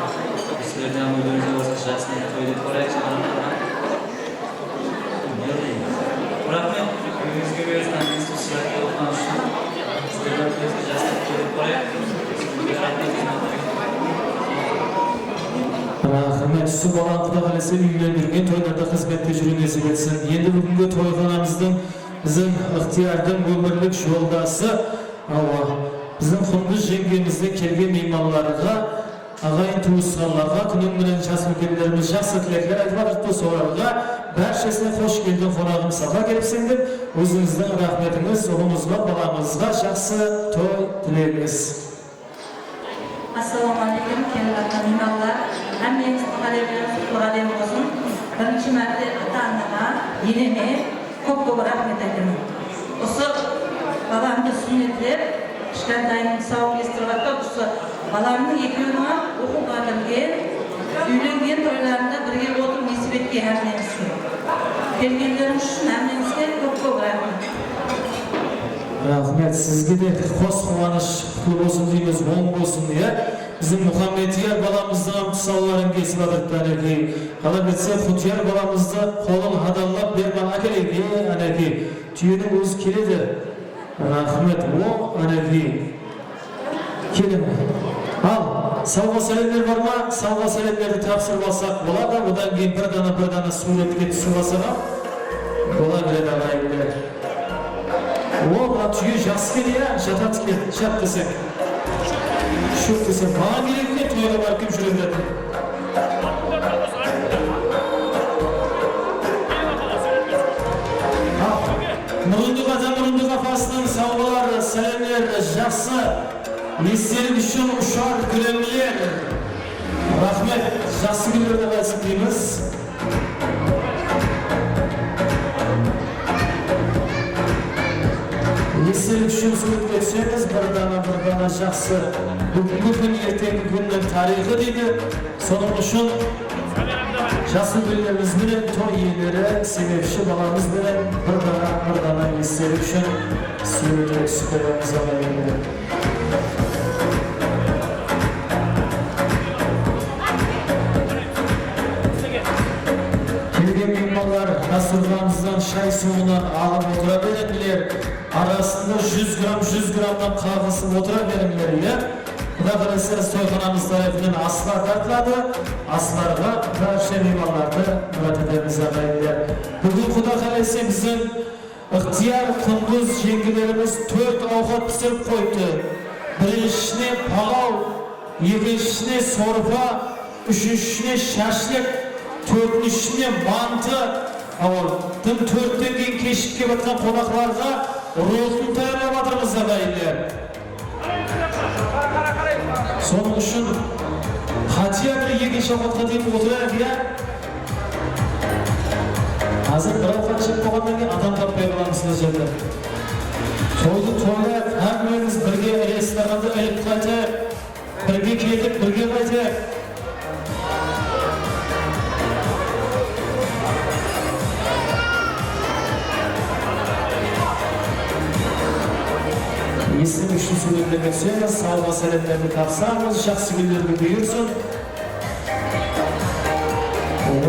Sizlerden hám ózimizge bolsa jaqsı toy dep barayıq, jaqınlardan. Ne deymiz? Raxmet, ózińizge bersin, hám siz sıyaqlı otırǵan ushın. Sizlerden ózimizge jaqsı toy dep barayıq. Sizlerge raxmet. Raxmet, usı balanı Quda qálese úylendirgen, toylarda xızmette júriw nesip etsin. Endi búgingi toyxanamızdıń, biziń Ixtiyardıń ómirlik joldası, awa, biziń Qundız jeńgemizden kelgen miymanlarǵa, aǵayin-tuwısqanlarǵa kúniń menen jas úlkenlerimiz jaqsı tilekler aytıp atırıptı, solarǵa bárshesine xosh keldiń, qonaǵım, sapa kelipseń dep, ózińizdiń raxmetińiz ulıwıńızǵa, balańızǵa jaqsı toy tilegińiz. Assalawma aleykum, kelin ata, miymanlar. Hámmeńizdiń qálewlerińiz qutlı qálem bolsın. Birinshi márte ata-anaǵa, eneme kóp-kóp raxmet aytaman. Usı balamdı súnnetlep, kishkentayın sawın estirip atırıp, usı balamnıń ekewin oqıp atırgen, úylengen toylarında birge otırıp nesip etken hámmeńizge. Kelgenlerińiz ushın hámmeńizge kóp-kóp raxmet. Raxmet, sizge de xos quwanısh qutlı bolsın deymiz, oń bolsın, ya. Biziń Muxammediyar balamızdıń hám tusawların kesip atırıptı, ánekey. Talap etse, Qutiyar balamızdı qolın hadallap berman ákeleyik, e, ánekey. Túyeniń ózi keledi. Raxmet, o, ánekey. Keliń. Al, sawǵa sálemler bar ma? Sawǵa sálemlerdi tapsırıp alsaq boladı. Odan keyin bir dana, bir dana súwretke túsip alsaq hám bola beredi, aǵayinler. O, mına túye jaqsı keledi, ya, jatadı eken, jat deseń. Shóp deseń, maǵan kerek eken, toyǵa barıp kelip júre beredi. Al, murındı qaza, murındı qapasınan sawǵalar, sálemler, jaqsı. Estelik ushın ushar gúlemler. Raxmet, jaqsı kúnlerde qaytsın deymiz. Estelik ushın súwretke túsemiz, bir dana, bir dana jaqsı. Búgingi kún erteńgi kúnniń tariyxı deydi. Sonıń ushın jas úlkenlerimiz benen toy iyeleri, sebepshi balamız benen bir dana, bir dana estelik ushın súwretke túsip qoyamız, aǵayinler. Kelgen miymanlar dasturxanımızdan shay suwınan alıp otıra berińler. Arasında júz gramm, júz grammnan qaǵısıp otıra berińler, ya. Quda qálese, toyxanamız tárepinen aslar dartıladı. Aslarǵa barshe miymanlardı mirát etemiz, aǵayinler. Búgin, Quda qálese, biziń ıqtıyar qundız jeńgelerimiz tórt awqat pisirip qoyıptı. Birinshisine palaw, ekinshisine sorpa, úshinshisine shashlik, tórtinshisine mantı. Awa, dım tórtten keyin keshikke batqan qonaqlarǵa rotını tayarlap atırmız, aǵayinler. Sonıń ushın, хотя бы, ekinshi awqatqa deyin otırayıq, ya? Házir bir awqat jep bolǵannan keyin adam tappay qalamız mına jerde. Toydı toylayıq, hámmemiz birge restorandı ilip qaytayıq. Birge keldik, birge qaytayıq. Esim ushın súwretlerge túsemiz, sawǵa-sálemlerdi tapsamız, jaqsı kúnlerge buyırsın.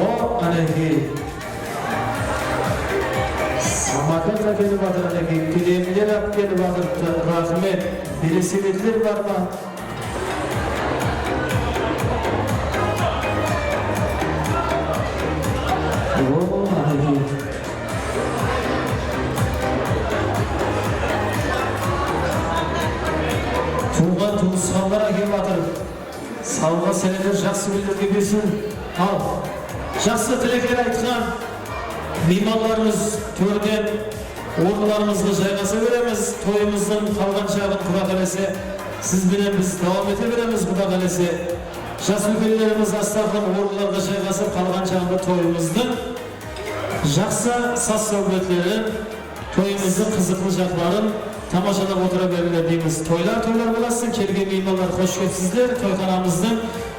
O, qánekey. Samarqand ákelip atır, qánekey. Gilemler alıp kelip atırıptı. Raxmet. Velosipedler bar ma? O, qánekey. Tuwǵan-tuwısqanlar ákelip atır. Sawǵa-sálemler jaqsı kúnlerge bersin. Al, jaqsı tilekler aytqan miymanlarımız tórden orınlarımızǵa jayǵasa beremiz. Toyımızdıń qalǵan jaǵın, Quda qálese, siz benen biz dawam ete beremiz, Quda qálese. Jas úlkenlerimiz astaqın orınlarǵa jayǵasıp, qalǵan jaǵında toyımızdıń jaqsı saz-sáwbetlerin, toyımızdıń qızıqlı jaqların tamashalap otıra berińler deymiz. Toylar, toylar bolasın, kelgen miymanlar, xosh kelipsizler. Toyxanamızdıń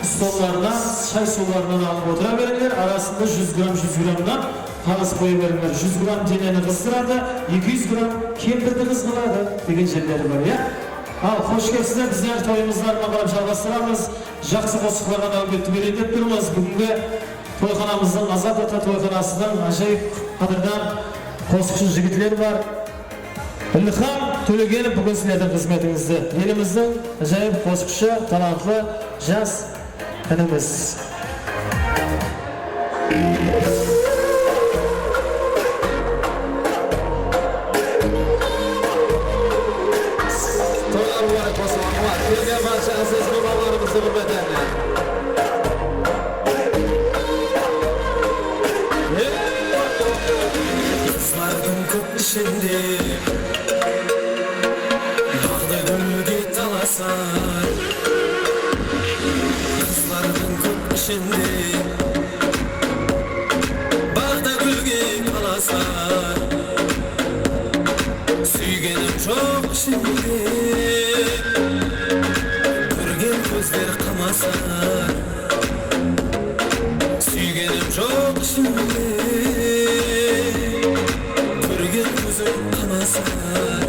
stollarınan shay suwlarınan alıp otıra berińler. Arasında júz gramm, júz grammnan qarız qoya berińler. Júz gramm deneni qızdıradı, eki júz gramm kempirdi qızǵıradı degen jerleri bar, ya? Al, xosh kelipsizler, bizler toyımızdı arıma qarap jalǵastıramız. Jaqsı qosıqlarǵa náwbetti bereyin dep turmız. Búgingi toyxanamızdıń, Azat ata toyxanasınıń ájayıp qádirdan qosıqshı jigitleri bar. Ilham Tólegenov búgin sizlerdiń xızmetińizde. Elimizdiń ájayıp qosıqshı, talantlı jas inimiz. Toylar mubarek bolsın, aqlar. Kelgen barsha áziz miymanlarımızdı húrmet etiń. Qızlardıń kóp ishinde baǵdı gúlge talasar. Qızlardıń kóp ishinde baǵda gúlge talasar. Súygenim joq ishinde kórgen kózler qamasar. Súygenim joq ishinde kórgen kózim qamasar.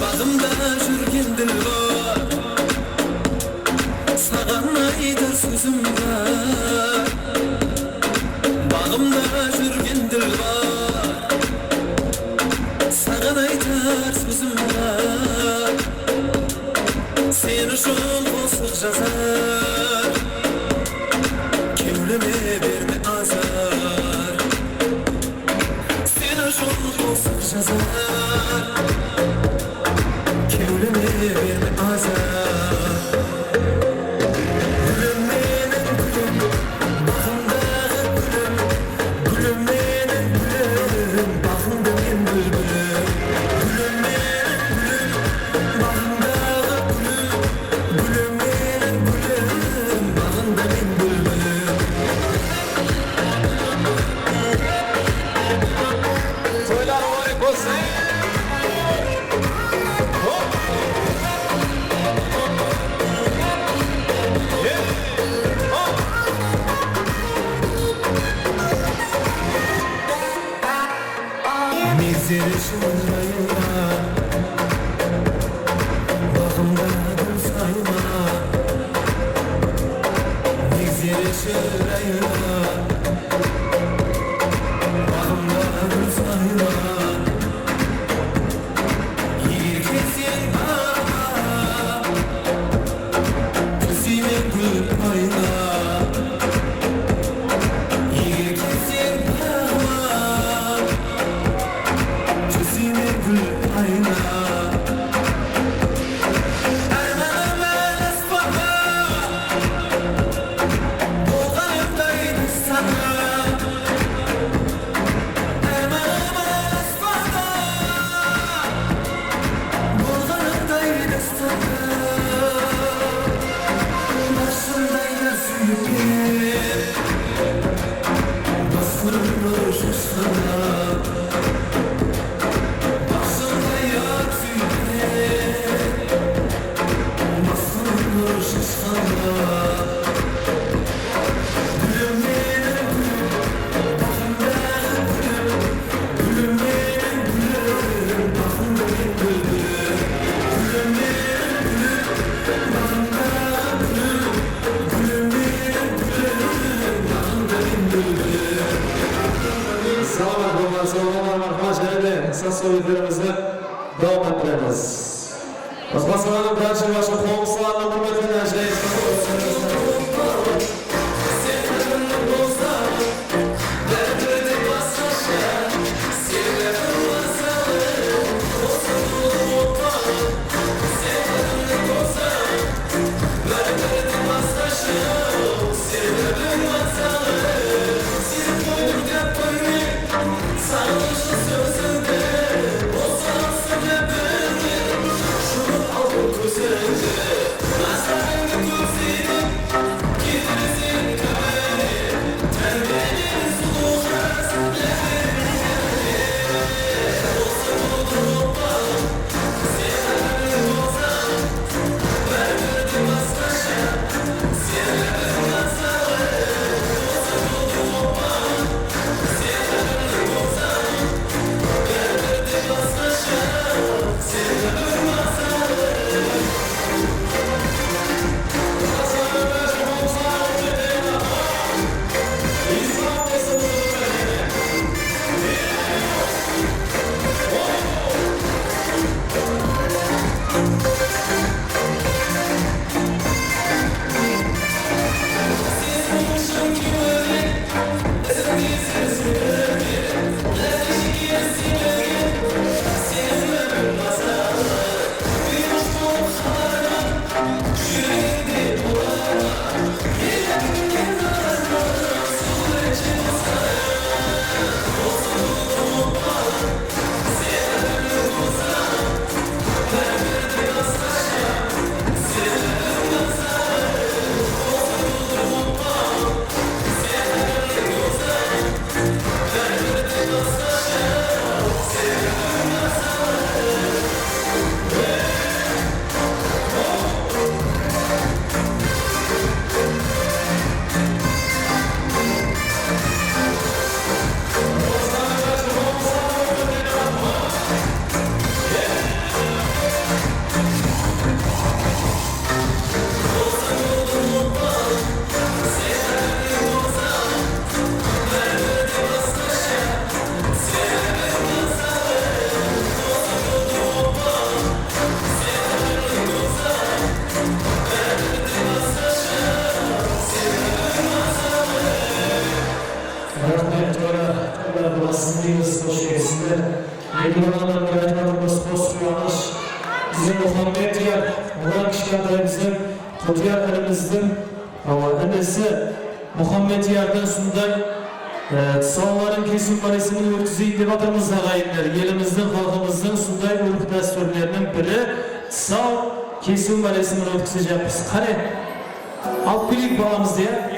Baǵımda júrgen dilbar, saǵan aytar sózim bar. Baǵımda júrgen dilbar, saǵan aytar sózim bar. Sen ushın qosıq jazar, kewlime berme azar. Sen ushın qosıq jazar, kewlime berme azar. Gúlim meniń gúlim, baǵımdaǵı gúlim, gúlim meniń gúlim, baǵımda men búlbilim. Gúlim meniń gúlim, baǵımdaǵı gúlim, gúlim meniń gúlim, baǵımda men búlbilim. Toylar mubarek bolsın! Hop! Hey! Hop! Megzeri shırayıma, baǵımda gúl sayma. Megzeri shırayıma, baǵımda gúl sayma. Eger kelseń baǵıma, Sóylerimizdi dawam ettiremiz. Isbasardıń bárshege ashıq qolımızlarınıń húrmetine ájayıp. Raxmet, Toylar, Toylar balasın deymiz, xosh kelipsizler. Endi balanıń aytqanımız qos quwanısh. Biziń Muxammedyar, onnan kishkentay biziń Qutiyar inimizdiń, awa, inisi Muxammedyardıń usınday, e, tusawların kesiw márasimin ótkizeyin dep atırmız, aǵayinler. Elimizdiń, xalqımızdıń usınday úrp-dástúrleriniń biri tusaw kesiw márasimin ótkizejaqpız. Qáne, alıp keleyik balamızdı, ya.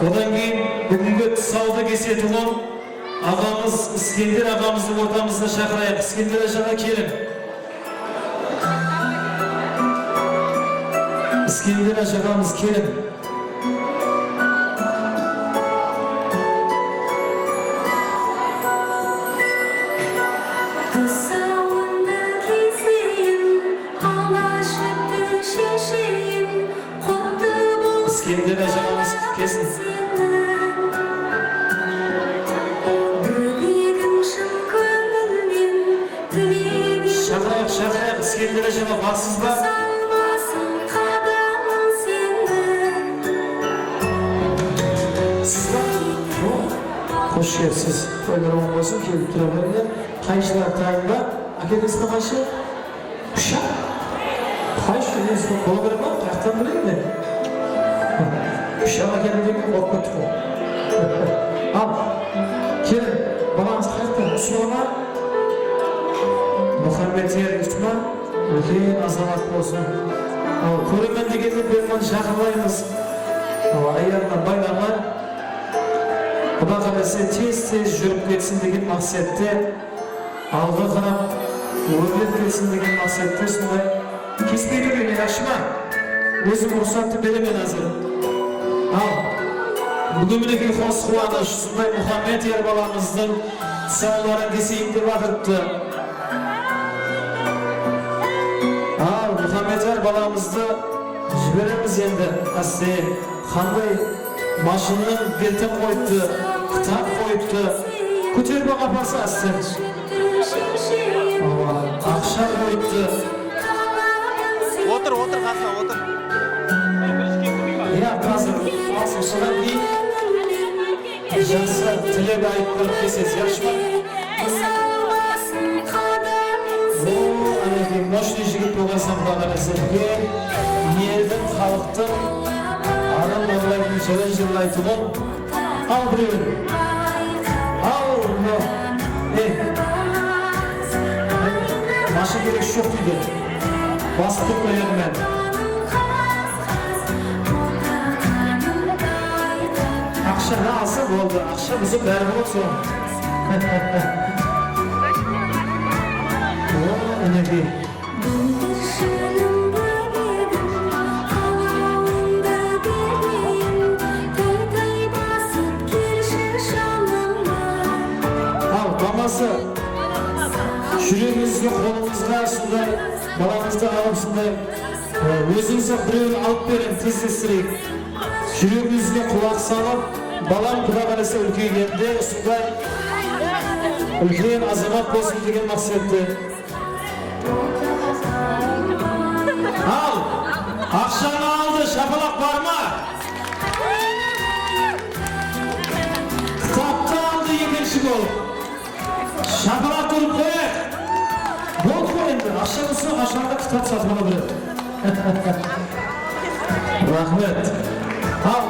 Odan keyin búgingi tusawdı kesetuǵın aǵamız, Iskender aǵamızdı ortamızǵa shaqırayıq. Iskender ájaǵa keliń. Iskender ájaǵamız, keliń. Tusawıńdı keseyin, ala júpti shesheyin, Iskender ájaǵamız kelsin. Shaqırayıq, shaqırayıq, Iskender ájaǵa barsız ba? Siz ba? Xosh kelipsiz. Toylar oń bolsın, kelip tura berińler. Qayınshılar tayın ba? Ákeldińiz be qayınshı? Pıshaq? Qaysı, ózi bloger ma? Qayaqtan bileyin men? Pıshaq ákeldim degen qorqıp kettik ǵoy. Al, kelin, balańız qayaqta? Usıma ma? Muxammedyar usıma? Úlken azamat bolsın. Al, kóremen degende berman jaqınlaymız. Al, ayarına baylańlar. Quda qálese tez-tez júrip ketsin degen maqsette. Alǵa qarap, órlep ketsin degen maqsette usınday kespey turayın, yaqshı ma? Ózim ruxsattı beremen házir. Al, búgin minekey qos quwanısh, usınday Muxammedyar balamızdıń tusawların keseyin dep atırıptı. Al, Muxammedyar balamızdı jiberemiz endi, áste. Qanday Mashınanıń beltin qoyıptı, kitap qoyıptı, Kóter baǵa aparsa, ásten. Awa, aqsha qoyıptı. Otır, otır, qasına otır. Ya, házir, házir, sodan keyin jaqsı tilek aytıp berip kelseniz, yaqshı ma? O, anekey, moshniy jigit bolǵaysań, Quday qálese, eldiń, xalıqtıń arın orlaytuǵın, jırın jırlaytuǵın. Al birewin. Al, mına. Ey. Masha kerek joq deydi. Basıp turıp qoyarman. Aqshanı alsa boldı. Aqsha buzıp bári boladı soń. O, minekey. Búlbúl janım bóbegim, qalawıńdı bermeyin, toy-toy basıp kelshi janıma. Al, maması, júregińizge, qolıńızǵa usınday, balamızdı alıp usınday, e, ózińiz-aq birewin alıp beriń, tezlestireyik. Júregińizge qulaq salıp, balam Quday qálese úlkeygende usınday úlken azamat bolsın degen maqsette. Al, aqshanı aldı, shapalaq bar ma? Kitaptı aldı ekinshi bolıp. Shapalaq urıp qoyayıq. Boldı ǵoy endi, aqsha bolsa, qashan da kitap satıp ala beredi. Raxmet. Al,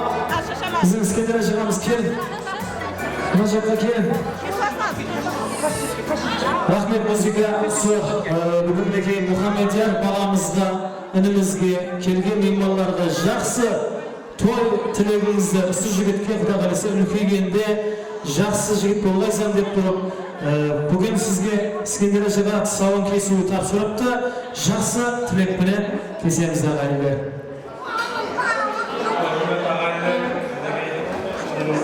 biziń Iskender ájaǵamız, keliń. Mına jaqqa keliń. Raxmet, muzıka. Sol, e, búgin minekey Muhammedyar balamızǵa, inimizge, kelgen miymanlarǵa jaqsı toy tilegińizdi, usı jigitke, Quday qálese, úlkeygende jaqsı jigit bolǵaysań dep turıp, e, búgin sizge Iskender ájaǵa tusawın kesiwi tapsırıptı. Jaqsı tilek penen kesemiz, aǵayinler. Húrmetli aǵayinler, minekey,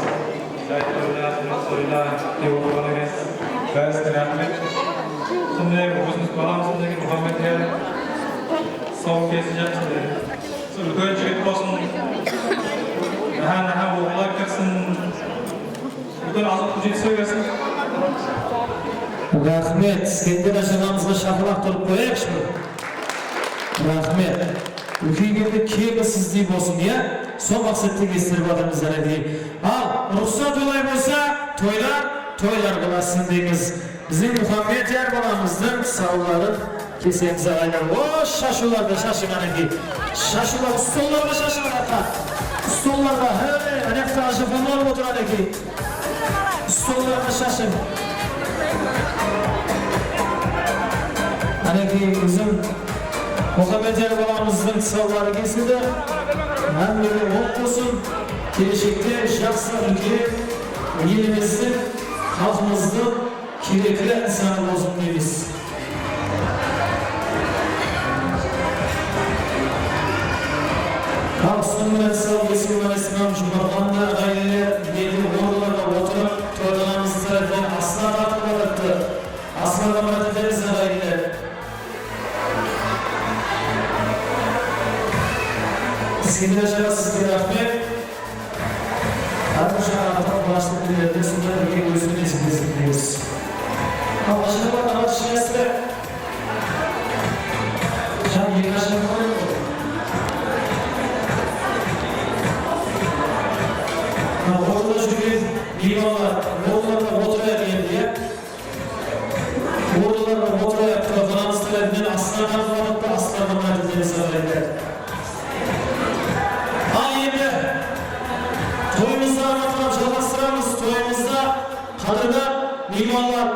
jaytlarına, toyına kiyip otırǵan ekensiz. Bárisine raxmet. Sonday ózimiz balamız minekey Muhammedyar. Tusawın kesip jatır. Úlken jigit bolsın. Naha, naha oǵıllar kirsin. Úlken azıq jetispey bersin. Raxmet. Iskender ájaǵamızǵa shapalaq turıp qoyayıqshı. Raxmet. Úlkeygende kegi sizdey bolsın, ya? Sol maqsette kestirip atırmız, áne, deyik. Al, ruxsat olay bolsa, toylar, toylar qılasın deymiz. Biziń Muhammedyar balamızdıń tusawların kesemiz, aǵaylar. O, shashıwlardı shashıń, ánekey. Shashıwlar, stollarǵa shashıń, anaqqa. Stollarǵa, hey, anaqta ajapam alıp otır, ánekey. Stollarǵa shashıń. Ánekey, biziń Muhammedyar balamızdıń tusawları kesildi. Hámmege oń bolsın. Keleshekte jaqsı úlken, elimizdiń, xalqımızdıń kerekli insanı bolsın deymiz. Al, soń menen sal, esik menen jumarlandı, aǵayinler, endi orınlarǵa otırıp, toyǵanımız tárepinen aslar tartıp atırıptı. Aslarǵa murajaat etemiz, aǵayinler. Iskender ájaǵa, sizge raxmet. Hár bir jańa atap bashlıq tileklerdi sonday bir ózine nesip etsin deymiz. Al, ájaxanlar, aǵa, shıǵasızlar. Jan, eki ájaxan bar edi ǵoy. Mına, orında júrgen miymanlar, orınlarına otırayıq endi, ya. Orınlarına otırayıq, Qudanıńız tárepinen aslardan qanatlı aslardan aytıp beremiz, aǵayinler. Al endi toyımızdı amatırap jalǵastıramız, toyımızda qádirdan miymanlar.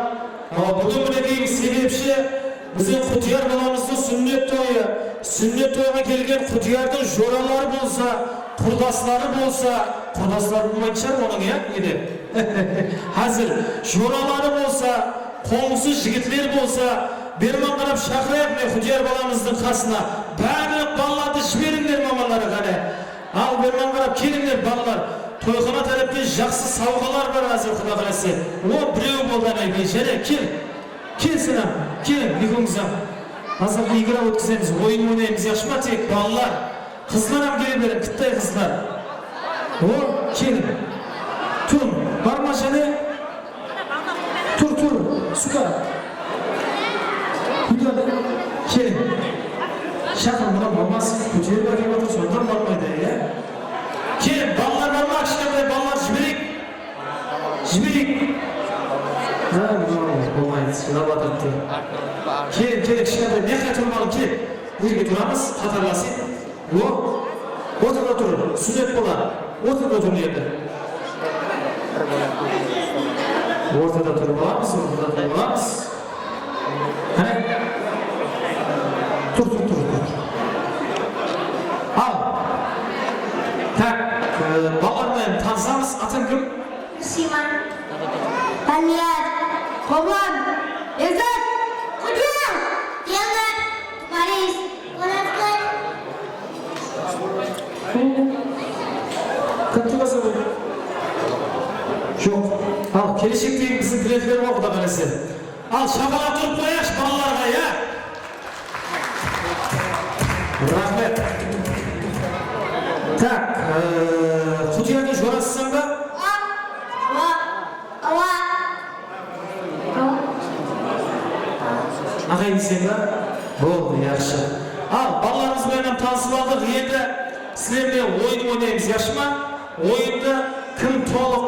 Awa, búgin minekey sebepshi biziń Qutiyar balamızdıń súnnet toyı. Súnnet toyǵa kelgen Qutiyardıń joraları bolsa, qurdasları bolsa, qurdasları bolmaytın shıǵar onıń, ya, ede. Házir joraları bolsa, qońsı jigitler bolsa, berman qarap shaqırayıq mine Qutiyar balamızdıń qasına. Barlıq balalardı jiberińler, mamanları, qáne. Al, berman qarap kelińler, balalar. Toyxana tárepte jaqsı sawǵalar bar házir, Quda qálese. O, birew boldı, ánekey, jáne, kel. Kel, sen hám, keliń, ekewińiz hám. Házir igra ótkizemiz, oyın oynaymız, yaqshı ma, tek balalar. Qızlar hám kele beriń, kittay qızlar. O, keliń. Turıń, bar ma jáne? Kútedi. Keliń. Shaqır, mına maması kóterip ákelip atır, sonda barmaydı, ya. Keliń, balalar bar ma? Kishkentay balalar jibereyik. Jibereyik. Ha, mınaw, bolmaydı, jılap atırıptı. Keliń, keliń, kishkentay, mıyaqqa turıp alıń, keliń. Jerge turamız, qatarlasıp. O, ortada tur, súnnet bolar. Ortada tur, mına jerde. Ortada turıp alamız, ortada turıp alamız. Qáne? Tur, tur, tur, tur. Al. Tak, e, balalar menen tanısamız. Atıń kim? Siyman. Dániyar. Qoblan. Ezzat. Qudiyar. Keldi. Tumaris. Joq. Al, keleshektegi biziń trendler bar, Quday qálese. Al, shapalaq urıp qoyayıqshı balalarǵa, ya? Raxmet. Tak, e, Qudiyardıń jorasısań ba? Awa. Awa. Aǵay deyseń ba? Boldı, yaqshı. Al, balalarımız menen tanısıp aldıq. Endi sizler menen oyın oynaymız, yaqshı ma? Oyındı kim tolıq,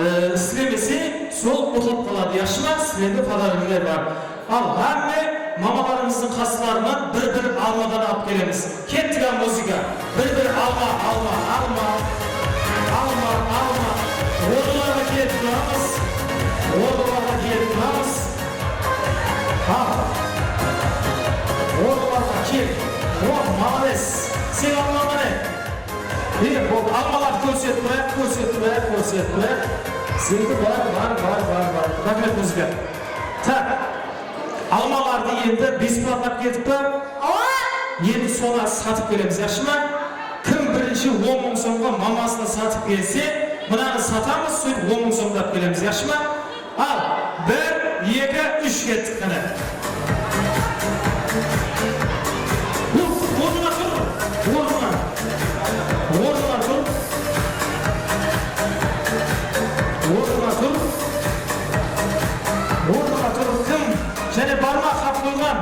e, islemese, sol utılıp qaladı, yaqshı ma? Sizlerge podaroklar bar. Al, hámme mamalarımızdıń qaslarınan bir-bir almadan alıp kelemiz. Kettik, al, muzıka. Bir-bir alma, alma, alma, alma, alma. Orınlarǵa kelip turamız. Orınlarǵa kelip turamız. Al. Orınlarǵa kel. O, malades. Sen almań, qáne. Mine, bol, almalardı kórsetip turayıq, kórsetip turayıq, kórsetip turayıq. Seniki bar, bar, bar, bar, bar. Raxmet, muzıka. Tak. Almalardı endi besplatno alıp keldik pa? Awa! Endi sonı satıp kelemiz, yaqshı ma? Kim birinshi on mıń somǵa mamasına satıp kelse, mınanı satamız, sóytip on mıń somdı alıp kelemiz, yaqshı ma? Al, bir, eki, úsh, kettik, qáne. Uf, ornına tur, ornına. Ornına tur. Ornına tur. Ornına tur. Kim? Jáne bar ma qap qoyǵan?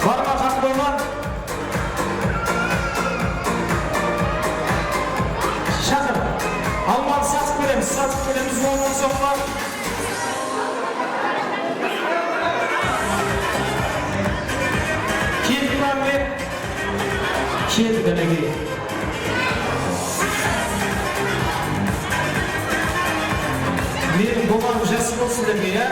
Bar ma qap qoyǵan? Shaqır. Almanı satıp beremiz, satıp beremiz, on mıń somǵa. Keldi ma, mine? Keldi, minekey. Meniń bolǵanım jaqsı boldı sizlerge, ya?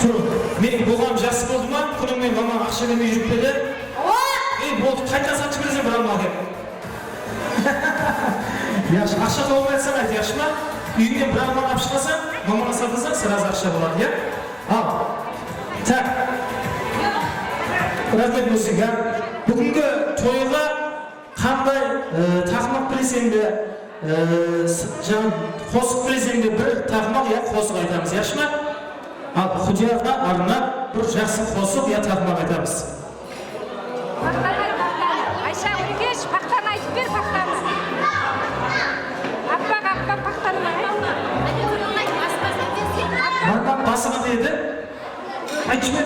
Turıń. Meniń bolǵanım jaqsı boldı ma? Kúnińe mama aqsha bermey júrip pe edi? Awa! Ey, boldı, qaytadan satıp jibereseń bir alma ákelip. Yaqshı, aqsha tawıp atsań, ayt, yaqshı ma? Úyińnen bir alma alıp shıǵasań, mamaǵa satasań, srazı aqsha boladı, ya? Al. Tak. Raxmet, muzıka. Búgingi toyǵa qanday, e, taqmaq bileseń be, e, s-, jańa qosıq bileseń be, bir taqmaq ya qosıq aytamız, yaqshı ma? Al, Qudiyarǵa arnap bir jaqsı qosıq ya taqmaq aytamız. Paxtanı ayt, paxtanı. Aysha, Úrkesh, paxtanı aytıp ber, paxtanı. Appaq, appaq paxtanı ayt. Barmaq basıǵa deydi. Ayt, jiber.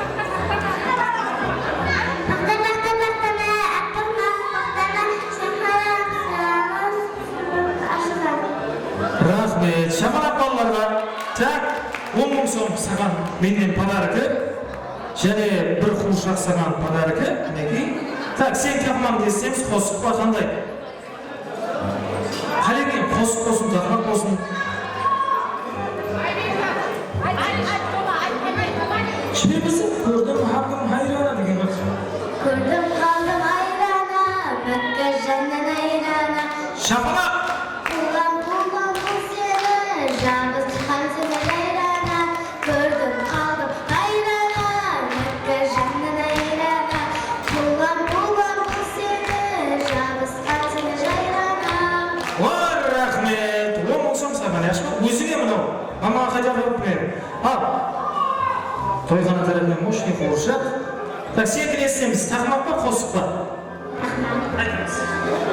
Paxta, paxta, paxtanı, appaq, appaq paxtanı, shamalaq, shamalaq, ashıǵan. Raxmet, shamalaq balalarǵa. Tak, on mıń som saǵan mennen podarki. Jáne bir quwırshaq saǵan podarki, minekey. Tak, sen taqmań desemiz, qosıq pa, qanday? Qálegen qosıq bolsın, taqmaq bolsın. Jibermese, kórdim hámmem hayrana degen ǵoy. Kórdim qaldım ayrana, Mákka jánnen ayrana. Shapalaq! Tuwǵan tuwǵan qız seni, jalǵız shıqqan seni jayrana. Kórdim qaldım hayrana, Mákka jánnen ayrana. Tuwǵan tuwǵan qız seni, jabısqan seni jayrana. Oy, raxmet! On mıń som saǵan, yaqshı ma? Ózińe mınaw. Mamaǵa qaytarıp berip bereyin. Al. Toyxana tárepinen moshniy quwırshaq. Tak, senikini esitemiz. Taqmaq pa, qosıq pa?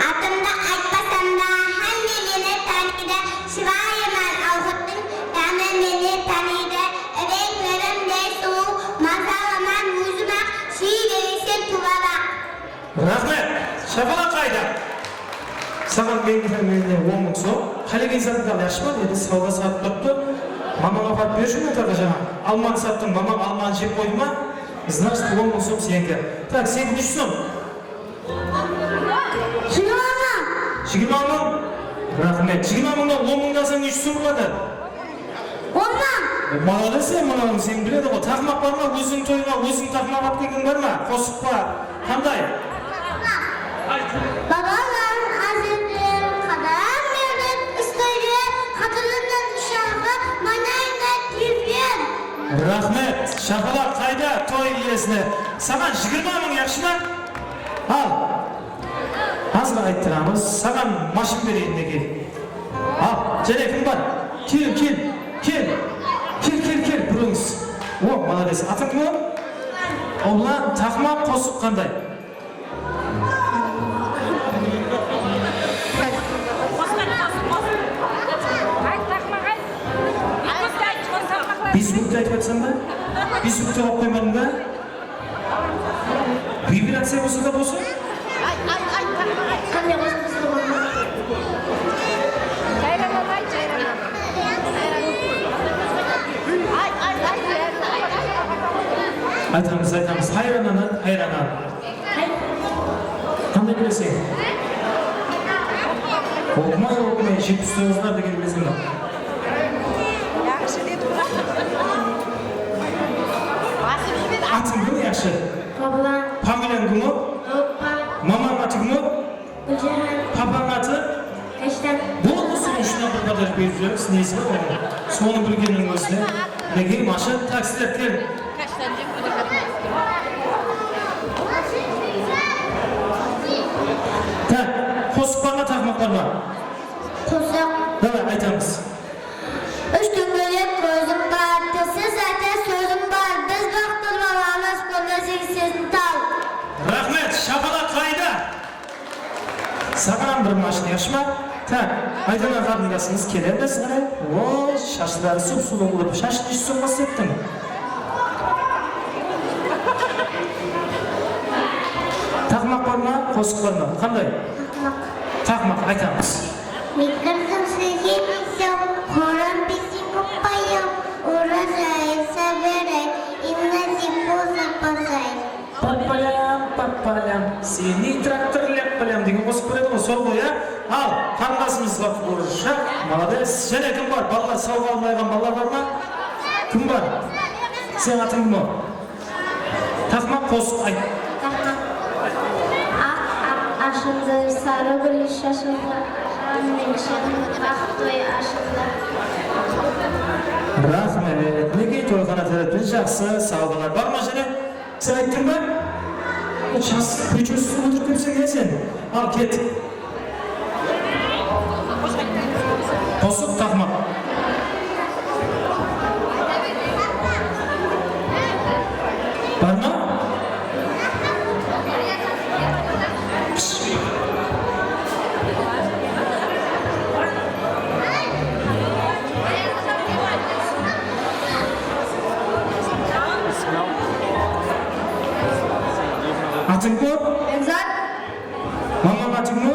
Atımdı aytpasam da, hámme meni tanıydı. Shıbayıman awqıttıń támi meni tanıydı. Saǵan men, men, men on mıń som. Qálegen zatıńdı al, yaqshı ma? Endi sawda satıp turıptı. Mamańa aparıp ber, shunday taǵa jańa. Almanı sattıń, mamań almanı jep qoydı ma? Значит, on mıń som seniki. Tak, sen neshe som? Jigirma mıń. Jigirma mıń? Raxmet. Jigirma mıńnan on mıńdı alsań, neshe som boladı? On mıń. Malades sen, mınaw sen biledi ǵoy. Taqmaq bar ma? Óziń toyıńa óziń taqmaq alıp kelgen bar ma? Qosıq pa? Qanday? Babalar, ájepler, qadam berip, istoyge, qadirinden ushaǵı, mańlayına kelgen. Raxmet. Shapalaq qayda toy iyesine? Saǵan jigirma mıń, yaqshı ma? Al. Házir ayttıramız. Saǵan mashın bereyin, Nege. Al, jáne kim bar? Kel, kel, kel. Kel, kel, kel, burińiz. O, malades. Atıń kim? Ulan, taqmaq, qosıq qanday? Bes zvukti aytıp atsań ba? Bes zvukti alıp qoymadıń ba? Vibraciya bolsa da bolsın. Qanday qosıqtı sormaǵan? Aytamız, aytamız. Hayranan, hayranan. Qanday bileseń? Oqımay, oqımay, jetpis toǵızlar degen bileseń ba? Atıń kim, yaqshı? Pablan. Familiyań kim o? Doppa. Mamań atı kim o? Gúljahan. Papań atı? Kashtan. Boldı, sonıń ushın bir padar berip jiberemiz. Nesi bar onıń? Sonı bilgenniń ózine. Nege, Masha, tak, sizler keliń. Tak, qosıq bar ma, taqmaq bar ma? Qosıq. Davay, aytamız. Úsh tóńgelek kózim bar, tilsiz aytar sózim bar. Biz baqıtlı balamız, qolda seksizin tal. Raxmet, shapalaq qayda? Saǵan bir mashın, yaqshı ma? Tak, Aydana qarındasıńız kele, bizge qaray. O, shashları sup-sulıw qılıp, shashın neshe somǵa isettiń? Taqmaq bar ma, qosıq bar ma? Qanday? Taqmaq. Taqmaq, aytamız. Микрофон сізге микрофон, қорам бесең көкбайым, урожай собирай, именно зиппо запасай. Папалям, папалям, синий трактор ляппалям degen qosıq beredi ǵoy, sol ǵoy, ya? Al, qarındasımızǵa quwırshaq, malades. Jáne kim bar? Balalar, sawǵa almayǵan balalar bar ma? Kim bar? Sen atıń kim o? Taqmaq, qosıq ayt. Taqmaq. Aq, aq ashıldı, sarı gúl shashıldı, ajan men shıǵın, baxt toy ashıldı. Raxmet. Minekey, toyxana tárepten jaqsı sawǵalar bar ma jáne? Sen ayttıń ba? Jas, прическа otırıp kepseń ya sen. Al, ket. Qosıq, taqmaq. Bar ma? Atıń kim? Bekzat. Mamań atı kim?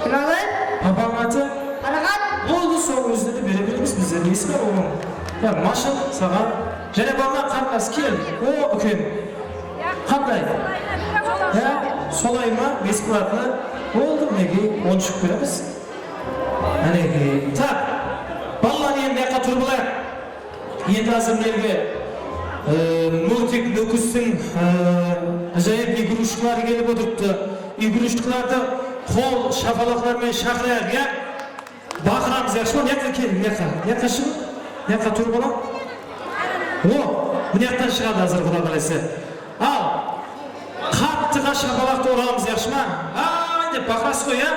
Jumaǵul. Papań atı? Paraxat. Boldı, sonıń ózine de bere beremiz bizler. Nesi bar onıń? Ya, mashın saǵan. Jáne bar ma, qarındas, kel. O, úken. Qanday? Ya, solay ma? Бесплатно. Boldı, minekey, oyınshıq beremiz. Minekey. Tak. Balalar, endi mıyaqqa turıp alayıq. Endi házir mınaǵı, e, Murtik Nókistiń, e, ájayıp igruşkaları kelip otırıptı. Igruşkalardı qol shapalaqlar menen shaqırayıq, ya? Baqıramız, yaqshı ma? Mıyaqqa keliń, mıyaqqa. Mıyaqqa shıǵıń. Mıyaqqa turıp alıń. O, mına jaqtan shıǵadı házir, Quda qálese. Al, qattıǵa shapalaqtı uramız, yaqshı ma? Ay dep baqırasız ǵoy, ya?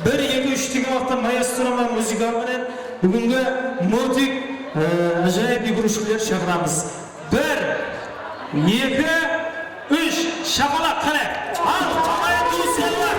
Bir, eki, úsh degen waqıtta maestro menen, muzıka menen búgingi Murtik, e, ájayıp igruşkalar shaqıramız. Bir, eki, úsh, shapalaq, qáne. Al, qalay tuwısqanlar?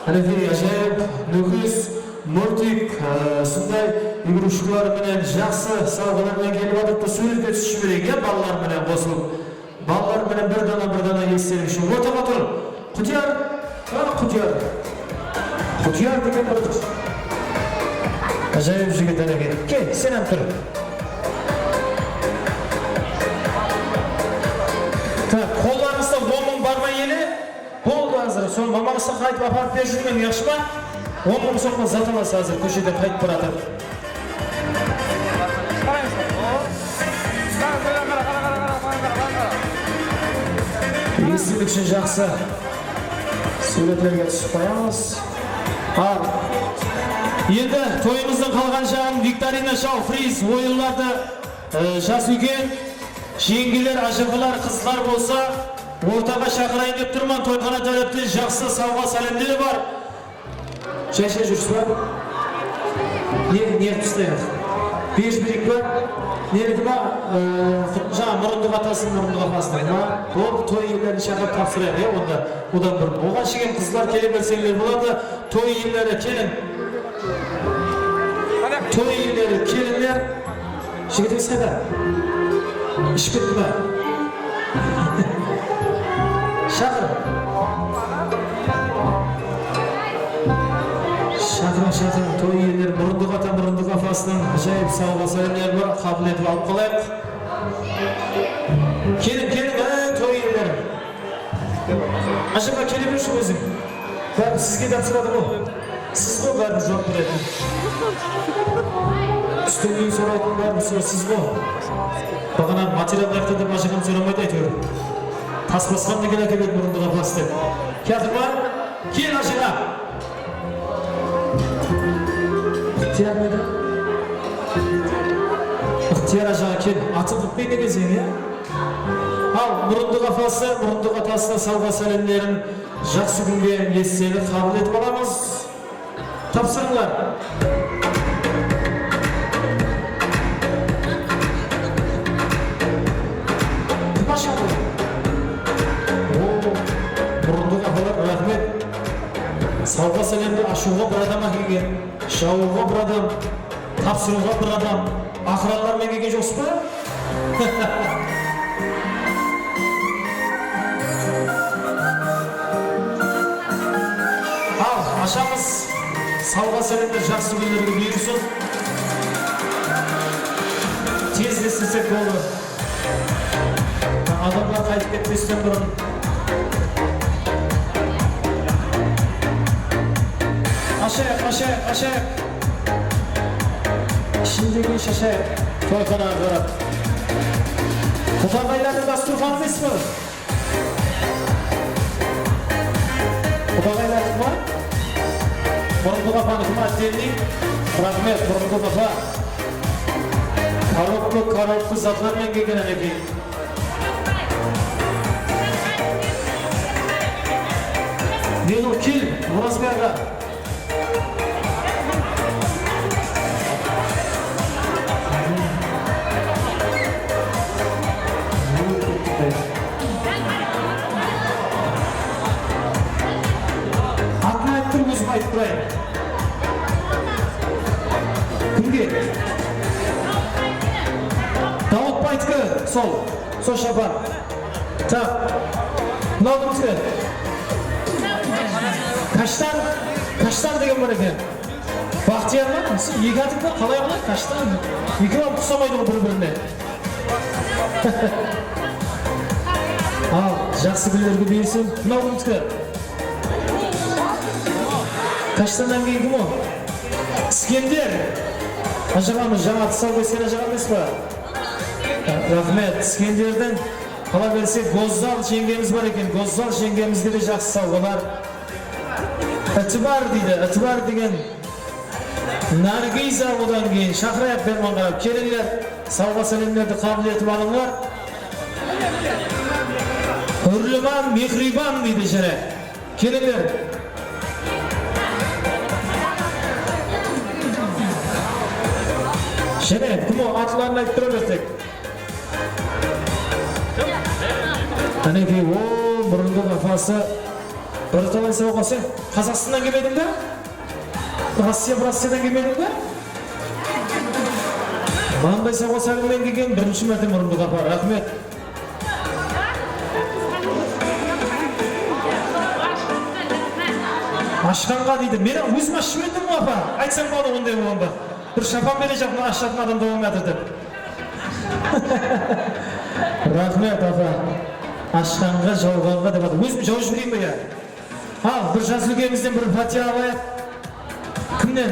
Qánekey, ájayıp, Nókis, Murtik, e, usınday igruşkalar menen, jaqsı sawǵalar menen kelip atırıptı. Súwretke túsip jibereyik, ya, balalar menen qosılıp. Balalar menen bir dana, bir dana eslerik ushın. Ortaǵa tur. Qutiyar, ha, Qutiyar. Qutiyar degen bir ájayıp jigit eken. Kel, sen hám tur. Tak, qollarıńızda on mıń bar ma ele? Boldı, házir sol mamańızǵa qaytıp aparıp berip júrmeń, yaqshı ma? On mıń somǵa zat alasız házir kósheden qaytıp baratırıp. Eslik ushın jaqsı súwretlerge túsip qoyamız. Al, endi toyımızdıń qalǵan jaǵın viktorina, show, friz, oyınlardı, e, jas úyken, jeńgeler, ájaǵalar, qızlar bolsa, ortaǵa shaqırayın dep turman, toyxana tárepten jaqsı sawǵa sálemleri bar. Jay-jay júrsiz ba? Ne, ne qıpsız? Bej birik pa? Neniki ma? E, jańa murındı qatasın, murındı qapasın ma? Boldı, toy iyelerin shaqırıp tapsırayıq, ya, onda. Odan burın. Oǵan shekem qızlar kele berseńler boladı. Toy iyeleri, keliń. Toy iyeleri, kelińler. Jigitińiz qayda? Iship ketti ma? Shaqır. Shaqırıń, shaqırıń. Toy iyeleri, murındı qata, murındı qapasınan ájayıp sawǵa sálemler bar. Qabıl etip alıp qalayıq. Keliń, keliń, ey, toy iyeleri. Ájama, kele bershi óziń. Bárin sizge tapsıradı ǵo. Siz ǵo bárin juwap beretin. Ústemnen soraytın bárin siz ǵo. Baǵana material qayaqta dep ájam soramaydı áytewir. Tas basqan degen ákeledi murındı qapas dep. Kiyatır ma? Kel ájaǵa. Ixtiyar mıydı? Ixtiyar ájaǵa kel. Atın qıppay ne gezeń, ya? Al, murındı qapası, murındı qatasına sawǵa sálemlerin jaqsı kúnge esselik qabıl etip alamız. Tapsırıńlar. Kim ashadı? O, murındı qapalar, raxmet. Sawǵa sálemdi ashıwǵa bir adam ákelgen, jawıwǵa bir adam, tapsırıwǵa bir adam. Aqıranlar menen kelgen joqsız ba? Al, ashamız. Sawǵa sálemler jaqsı kúnlerge buyırsın. Tez-tez islesek boldı. Adamlar qaytıp ketpesten burın. Ashayıq, ashayıq, ashayıq. Ishindegin shashayıq. Toyxanaǵa qarap. Qudaǵaylardıń dasturxanı emes pe? Qudaǵaylardıń ba? Murındı qapanıki ma, отдельный? Raxmet, murındı qapa. Korobka, korobka zatlar menen kelgen ánekeyin. Neno, kel, Orazbay aǵa. Atın aytıp tur, ózim aytıp turayın. Kimge? Dawıtbaydiki, sol, sol shapan. Tak. Mınaw kimdiki? Kashtan, Kashtan degen bar eken. Baxtiyar ma? Eki atıń ba? Qalay, qalay? Kashtan. Ekewi uqsamaydı ǵoy bir-birine. Al, jaqsı kúnlerge buyırsın. Mınaw kimdiki? Kashtannan keyin kim o? Iskender. Ájaǵamız, jańa tısalǵa isken ájaǵa emes pa? Raxmet, Iskenderdiń. Qala berse, Gozzal jeńgemiz bar eken, Gozzal jeńgemizge de jaqsı sawǵalar. Itibar deydi, Itibar degen Nargiza, odan keyin shaqırayıq, berman qarap. Kelińler, sawǵa sálemlerdi qabıl etip alıńlar. Húrliman, Mehriban deydi jáne. Kelińler. Jáne, kim o, atların aytıp tura bersek. Qánekey, o, murındı qapası. Bir talay sawǵa sen Qazaqstannan kelmediń be? Rossiya, Rossiyadan kelmediń be? Mınday sawǵa sálem menen kelgen birinshi márte, Murınbıq apa, raxmet. Ashqanǵa deydi. Men ózim ashıp berdim, apa. Aytsam boladı onday bolǵanda. Bir shapan berejaqpan, ashatuǵın adam tawalmay atır dep. Raxmet, apa. Ashqanǵa, jawǵanǵa dep atır. Ózim jawıp jibereyin be, ya? Al, bir jas úlkenimizden bir pátiya alayıq. Kimnen?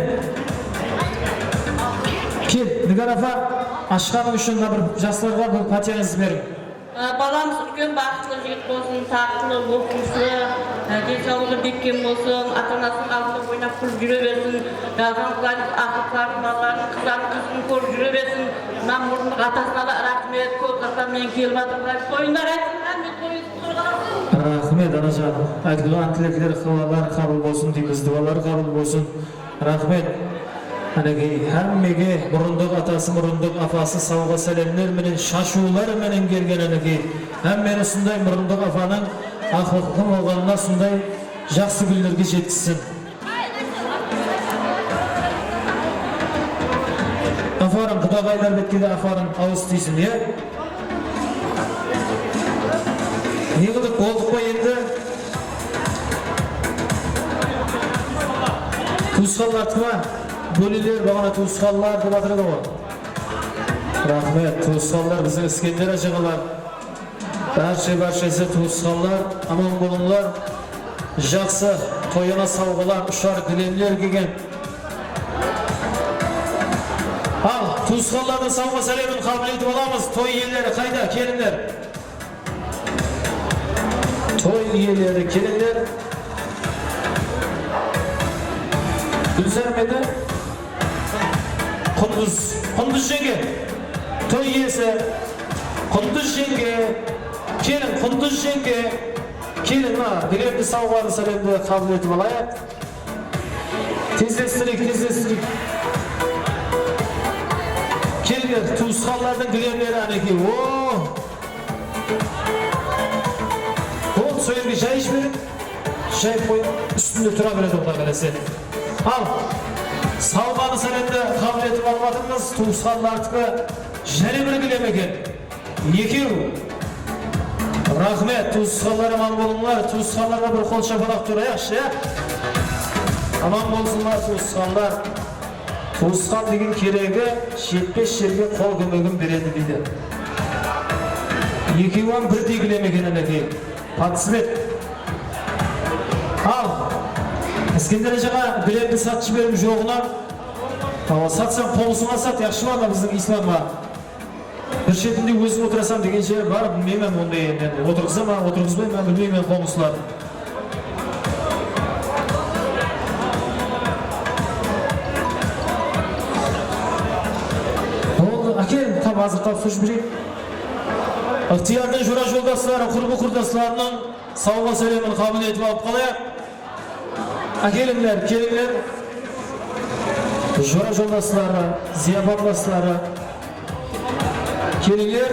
Kel, Nigar apa, ashqanıń ushın mına bir jaslarǵa bir pátiyańızdı beriń. Á, balamız úlken, baxıtlı jigit bolsın, taxtlı, oqıwshılı, á, densawlıǵı bekkem bolsın, ata-anasınıń aldında oynap-kúlip júre bersin. Jalǵan qılayın, aqlıqların, balaların, qızların, qızın kórip júre bersin. Mına Murınbıq atasına da raxmet, kóp zatlar menen kelip atır. Toyınlar aytsın, hámme toyın. Raxmet, anajan. Aytılǵan tilekler, ıqılalar qabıl bolsın deymiz, duwalar qabıl bolsın. Raxmet. Hánekey, hámmege Murınbıq atası, Murınbıq apası sawǵa sálemler menen, shashıwlar menen kelgen, hánekey. Hámmeni usınday Murınbıq apanıń aqlıqlı bolǵanına, usınday jaqsı kúnlerge jetkizsin. Afarın, qudaǵaylar betke de afarın, awız tiysin, ya? Ne qıldıq, boldıq pa endi? Tuwısqanlardiki ma? Bóleler, baǵana tuwısqanlar dep atır edi ǵoy. Raxmet, tuwısqanlar, biziń Iskender ájaǵalar. Bárshe, bárshesi tuwısqanlar, aman bolıńlar. Jaqsı, toyına sawǵalar, ushar gilemler kelgen. Al, tuwısqanlardıń sawǵa sálemin qabıl etip alamız. Toy iyeleri qayda? Kelińler. Toy iyeleri, kelińler. Gúlzar mıydı? Qundız, Qundız jeńge. Toy iyesi Qundız jeńge. Keliń, Qundız jeńge. Keliń, mına, gilemdi, sawǵanı, sálemdi qabıl etip alayıq. Tezlestireyik, tezlestireyik. Kelińler, tuwısqanlardıń gilemleri, ánekey. O! Boldı, sol jerge jayıp jiberiń. Jayıp qoyıń, ústinde tura beredi, Quday qálese. Al, sawǵanı, sálemdi qabıl etip alıp atırmız. Tuwısqanlardiki jáne bir gilem eken. Ekew. Raxmet, tuwısqanlar, aman bolıńlar. Tuwısqanlarǵa bir qol shapalaq urayıqshı, ya? Aman bolsınlar, tuwısqanlar. Tuwısqan degen keregi jetpes jerge qol kómegin beredi, deydi. Ekewi hám birdey gilem eken, ánekey. Patsıbet. Al, Iskender ájaǵa, gilemdi satıp jiberiń joǵınan. Awa, satsań, qońsıńa sat, yaqshı ma, ana biziń Islamǵa. Bir shetinde ózim otırasań degenshe bar, bilmeymen, onday endi. Otırǵıza ma, otırǵızbay ma, bilmeymen, qońsılar. Boldı, ákel, tam azır tapsırıp jibereyik. Ixtiyardıń jora-joldasları, qurbı-qurdaslarınıń sawǵa-sálemin qabıl etip alıp qalayıq. Ákelińler, kelińler. Jora-joldasları, zıyaparlasları. Kelińler.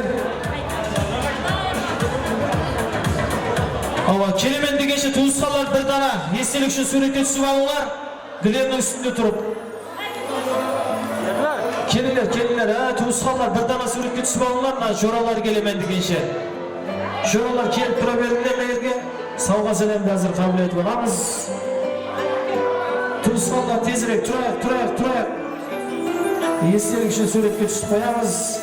Awa, kelemen degenshe, tuwısqanlar, bir dana estelik ushın súwretke túsip alıńlar. Gilemniń ústinde turıp. Kelińler, kelińler, há, tuwısqanlar, bir dana súwretke túsip alıńlar, mına joralar kelemen degenshe. Joralar kelip tura berińler mına jerge. Sawǵa-sálemdi házir qabıl etip alamız. Tuwısqanlar, tezirek turayıq, turayıq, turayıq. Estelik ushın súwretke túsip qoyamız.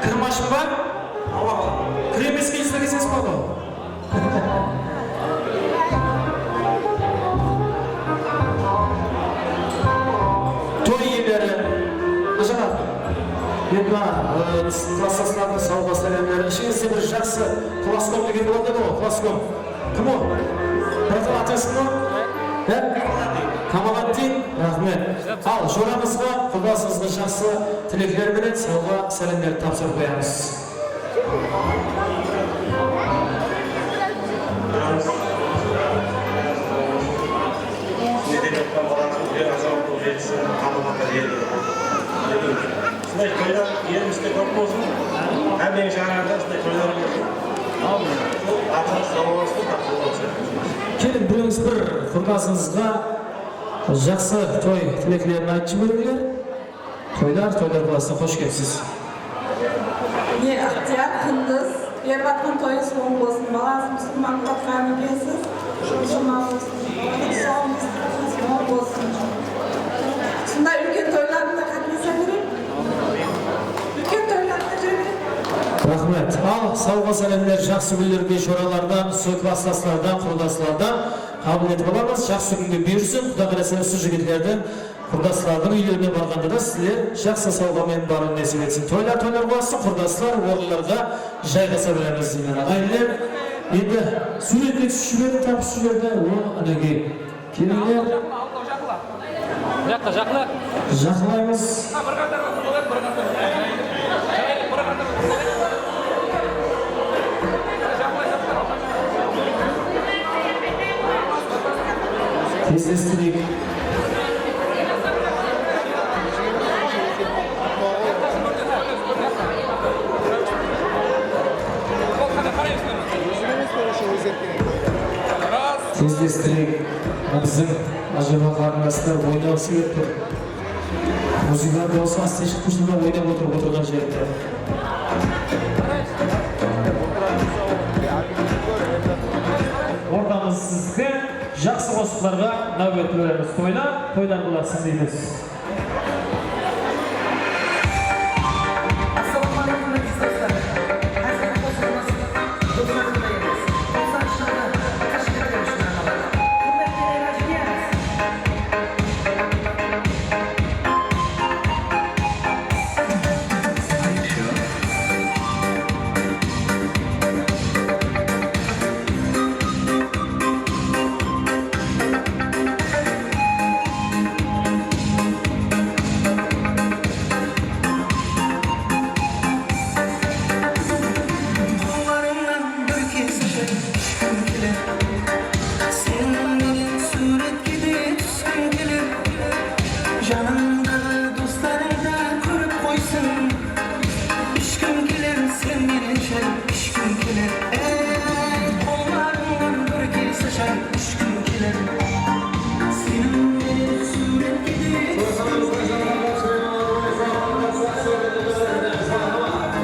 Kirim ashıń ba? Awa, kir emes kiyislerge ses boldı. Toy iyeleri, ajaǵa, mına, e, klasdaslardıń sawǵa-sálemleri, ishińizde bir jaqsı klaskom degen boladı edi ǵoy, klaskom. Kim o? Bratım, atı kim o? He? Kamalatdin, raxmet. Al, joramızǵa, qurdasımızǵa jaqsı tilekler menen sawǵa-sálemlerdi tapsırıp qoyamız. Keliń, birewimiz bir qurdasıńızǵa jaqsı toy tileklerin aytıp jibereyik. Toylar, Toylar qalasına xosh kelipsiz. Mine, Aqtiyar, Qundız, berip atqan toyıńız oń bolsın. Balanız musılman qılatqan ekensiz. Musılman bolsın. Tusawińız oń bolsın. Usınday úlken toylarına qatnasa bereyik. Úlken toylarına júre bereyik. Raxmet. Al, sawǵa sálemler, jaqsı kúnlerge shoralardan, usı klaslaslardan, qurdaslardan qabıl etip alamız. Jaqsı kúnge buyırsın. Quda qálese, usı jigitlerdiń, qurdaslardıń úylerine barǵanda da sizler jaqsı sawǵa menen barıw násip etsin. Toylar, Toylar qalasın, qurdaslar, orınlarǵa jayǵasa beremiz, deymen, aǵayinler. Endi súwretke túsip jiberiń, tap usı jerde. O, minekey. Kelińler. Jaqla, jaqla. Jaqlaymız. Tezlestireyik. Tezlestireyik. Mına biziń ájapa qarındaslar oynawı sebep tur. Muzıkanı dawısı áste shıqpay, mına oynap otırıp otırǵan jerinde. Ortamız sizge, jaqsı qosıqlarǵa náwbet beremiz. Toylar, Toylar qalasın deymiz. Assalawma áleykum, áziz doslar! Házir qosıǵımız Doslar Qıdayımız, Qosaq shıǵarı, Tashkentke ushıradı. Qımbat penen ájiniyaz! Qollarıńnan bir kez jep ishkim keler. Sen menen súwretke de túskim keler. Janıńdaǵı doslarıń da kórip qoysın. Ishkim keler, sen menen shay ishkim keler. Ey, qollarıńnan bir kese shay ishkim keler. Seniń menen súwretke de túskim keler.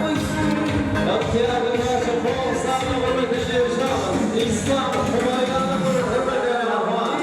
Qoysın. Ixtiyordıń barcha qonaqlarına húrmetli jigitler, Islam Qubayevni bir húrmetli mehman.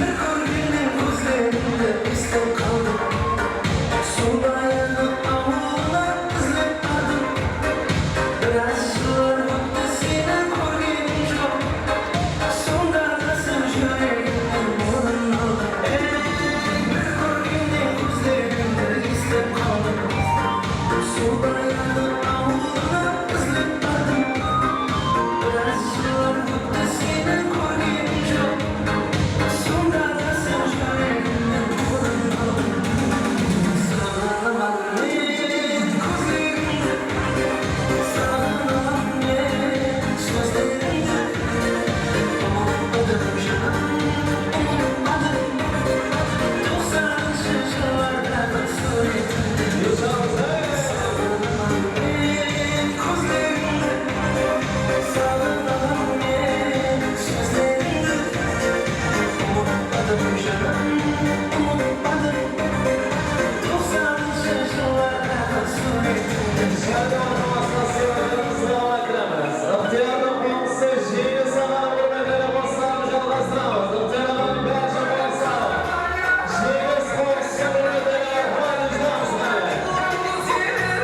Bir kórgennen kózlerińdi eslep qaldım. Suwbayaǵı awılına izlep bardım. Biraz jıllar ótti, seni kórgenim joq. Sonda da sen júregimnen orın aldıń. Ey, bir kórgennen kózlerińdi eslep qaldım. Suwbayaǵı awılına izlep bardım. Biraz jıllar ótti, seni kórgenim joq. Sonda da sen júregimnen orın aldıń. Saǵınaman men kózlerińdi, saǵınaman men sózlerińdi. Umıtpadım, janım, umıtpadım. Toqsanınshı jıllardaǵı súwretimdi. Saǵınaman men kózlerińdi, saǵınaman men sózlerińdi. Umıtpadım, janım, umıtpadım. Toqsanınshı jıllardaǵı súwretimdi. Ixtiyordıń qonaqları, húrmetli qosıqlardı jalǵastıramız. Ixtiyor aǵanıń bárshe qosıqları. Jeńis qosıqshı húrmetli, qoyıńız, jigitler.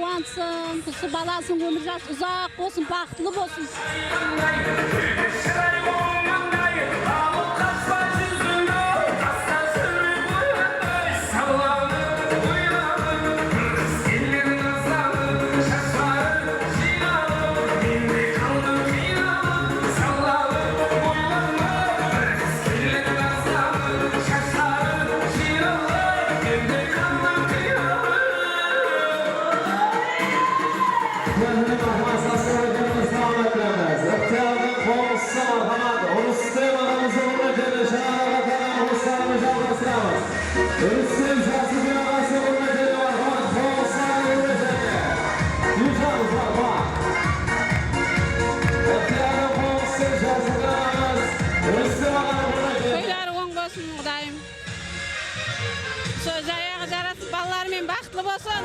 Qutlansın, qusı balasınıń ómir jası uzaq bolsın, baxıtlı bolsın. Ixtiyardıń qońsısı marhamat, Rustem aǵamız ornına keldi, shańaraǵı ataǵan ruslarımız jalǵastıramız. Rustem jası jıynalası ornına keldi, marhamat, qońsısı ornına keldi. Ixtiyardıń qońsısı jası jıynalası Rustem aǵamız ornına keldi. Toyları oń bolsın, Qudayım. Sol jayaǵı jarasıp, balaları menen baxıtlı bolsın.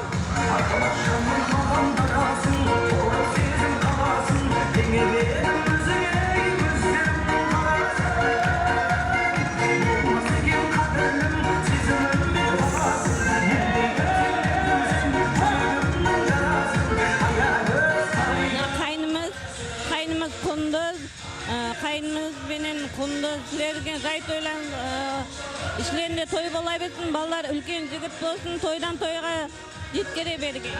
Qaynımız, qaynımız Qundız. Aa, qáyinimiz benen Qundız, sizlerge jay toylan, aa, ishlerinde toy bola bersin, balalar úlken jigit bolsın, toydan toyǵa jetkere bergey.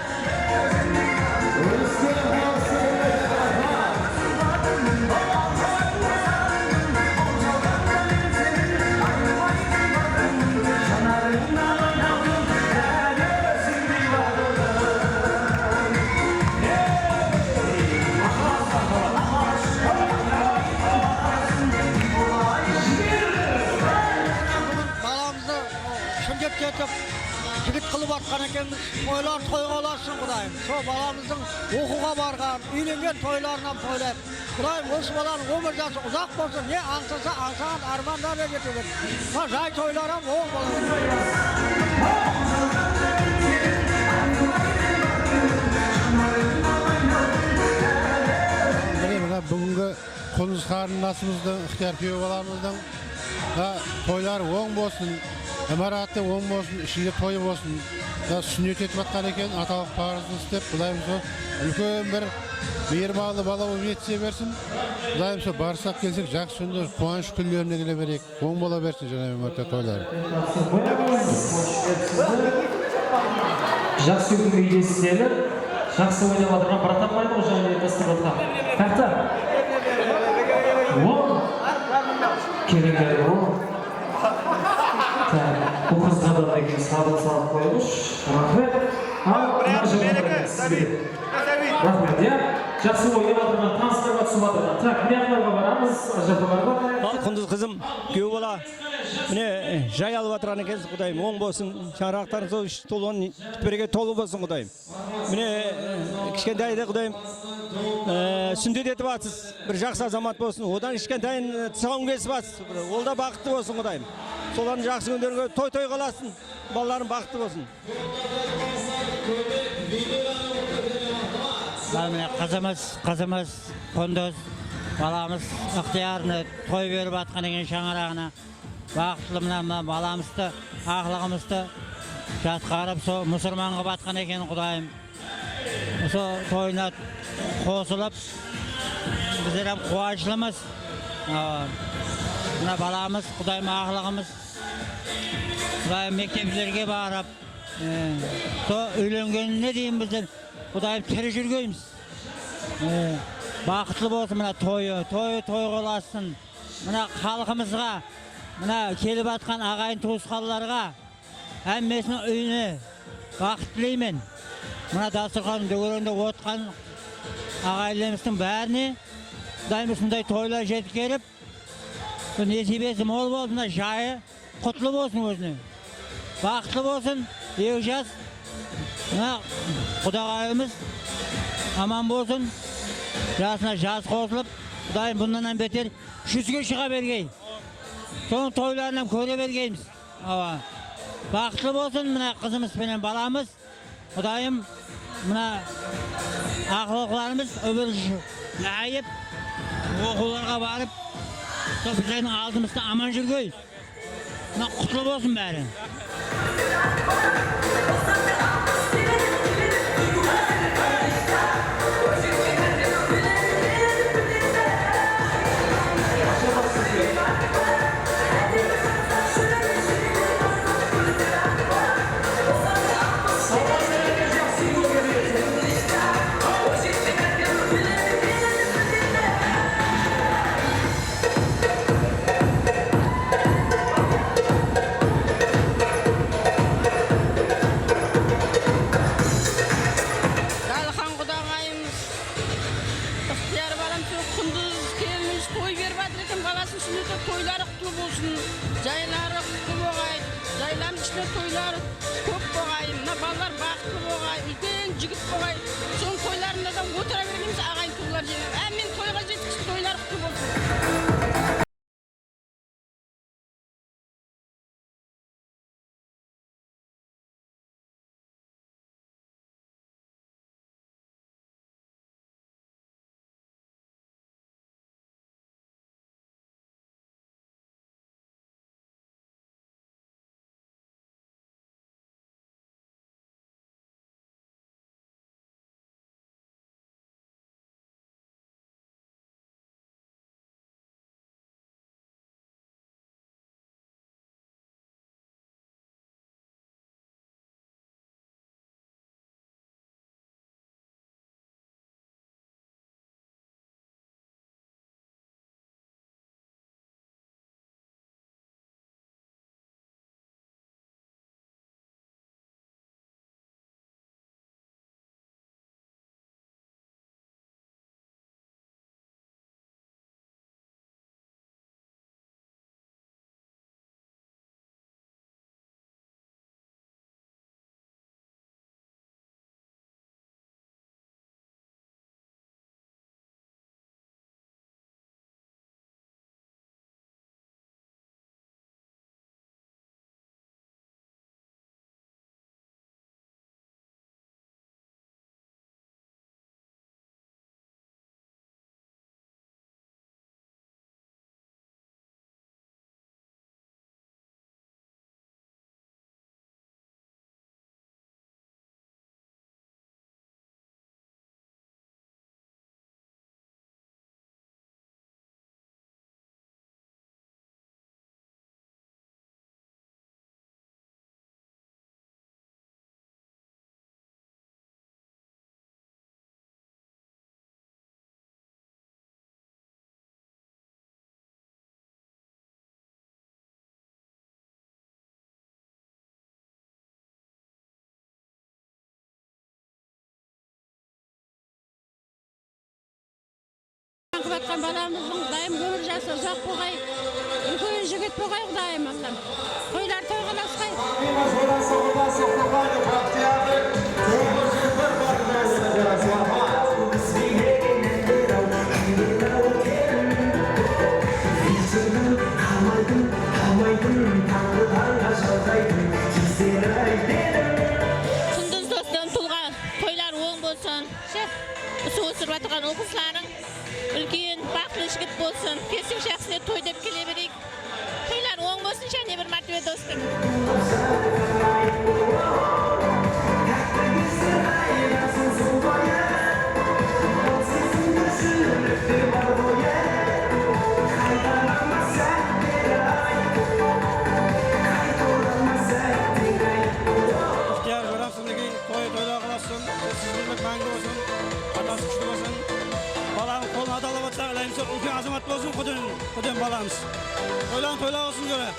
Balamızdı súnnet etip, jigit qılıp atqan ekenbiz. Toylar toyǵa ulasın, Qudayım. Sol balamızdıń oqıwǵa barǵan, úylengen toyların hám toylayıq. Qudayım, usı balanıń ómir jası uzaq bolsın, ne ańsasa, ańsaǵan ármanlarına jete bersin. Mına jay toyları hám oń bolsın. Mine, mına búgingi Qundız qarındasımızdıń, ixtiyar kúyew balamızdıń, mına, toyları oń bolsın, imaratı oń bolsın, ishinde toyı bolsın. Mına, súnnet etip atqan eken, atalıq parızın islep, Qudayım sol úlken bir miyirmanlı bala bolıp jetiсе bersin. Qudayım sol barsak kelsek, jaqsı kúnler, quwanısh kúnlerine kele bereyik. Oń bola bersin, jáne ómirde toyları. Jaqsı kúnge iyesilip, jaqsı oynap atırǵan, brat atpaydı ǵoy, jáne dastırxan. Taxta. Oń. Kelińler, oń. Tak, bul qızǵa da eken sabın salıp qoyıńız. Raxmet. Al, mına jigitler sizge. Raxmet, ya. Jaqsı oynap atırǵan, tanıslarǵa túsip atırǵan. Tak, mıyaqlarǵa baramız, ájapalarǵa. Al, Qundız qızım, kúyew bala. Mine, jay alıp atırǵan ekensiz, Qudayım, oń bolsın. Shańaraqlarıń sol ish tolǵan, túpirge tolı bolsın, Qudayım. Mine, kishkentaydı, Qudayım, e, súnnet etip atsız. Bir jaqsı azamat bolsın. Odan kishkentayın, e, tusawın kesip atsız. Ol da baxıtlı bolsın, Qudayım. Solardıń jaqsı kúnlerine toy-toy qalasın. Balalarım baxıtlı bolsın. Mına, mine, qızımız, qızımız Qundız balamız ıqtıyarına toy berip atqan eken shańaraǵına. Baxıtlı mına, mına balamızdı, aqlıǵımızdı jatqarıp, sol musırman qılıp atqan eken, Qudayım. Usı toyına qosılıp, bizler hám quwanıshlımız. Awa. Mına balamız, Qudayım, aqlıǵımız. Qudayım, mekteplerge barıp, e, sol úylengenine deyin bizler, Qudayım, tiri júrgeymiz. E, baxıtlı bolsın mına toyı, toyı toyǵa ulasın. Mına xalqımızǵa, mına kelip atqan aǵayin-tuwısqanlarǵa, hámmesiniń úyine baxıt tileymen. Mına dasturxan dógereńde otırǵan aǵayinlerimizdiń bárine Qudayım usınday toylar jetkerip, nesiybesi mol bolıp, mına jayı qutlı bolsın ózine. Baxıtlı bolsın, eki jas. Mına qudaǵayımız aman bolsın. Jasına jas qosılıp, Qudayım bunnan hám beter júzge shıǵa bergey. Sonıń toyların hám kóre bergeymiz. Awa. Baxıtlı bolsın mına qızımız penen balamız. Qudayım, mına aqlıqlarımız úmir layıp oqıwlarǵa barıp, sol bizlerdiń aldımızda aman júrgey. Mına qutlı bolsın bári. Toyları qutlı bolsın, jayları qutlı boǵay, jaylardıń ishinde toylar kóp boǵay, mına balalar baxıtlı boǵay, úlken jigit boǵay. Sonıń toylarında da otıra bergeymiz, aǵayin tuwlar jıynalıp. Ámmin, toyǵa jetkizsin, toyları qutlı bolsın. Qılıp atqan balamızdıń dayım ómir jası uzaq bolǵay, úlken jigit bolǵay, Qudayım Allam. Toylar toyǵa ulasqay. Qundız dostım, Tulǵa, toylar oń bolsın. Usı ósirip atırǵan ul-qızlarıń úlken, baxıtlı jigit bolsın. Kesiń jaqsı toy dep kele bereyik. Toylar oń bolsın, jáne bir mártebe, dostım. Ixtiyar, joramsız, minekey, toy toylar qılasın. Siz birlik máńgi bolsın. Atası kúshli bolsın. Balanıń qolın adalap atsa, ilayımsa, úlken azamat bolsın, quden, quden balamız. Toylań toylar bolsın, jora.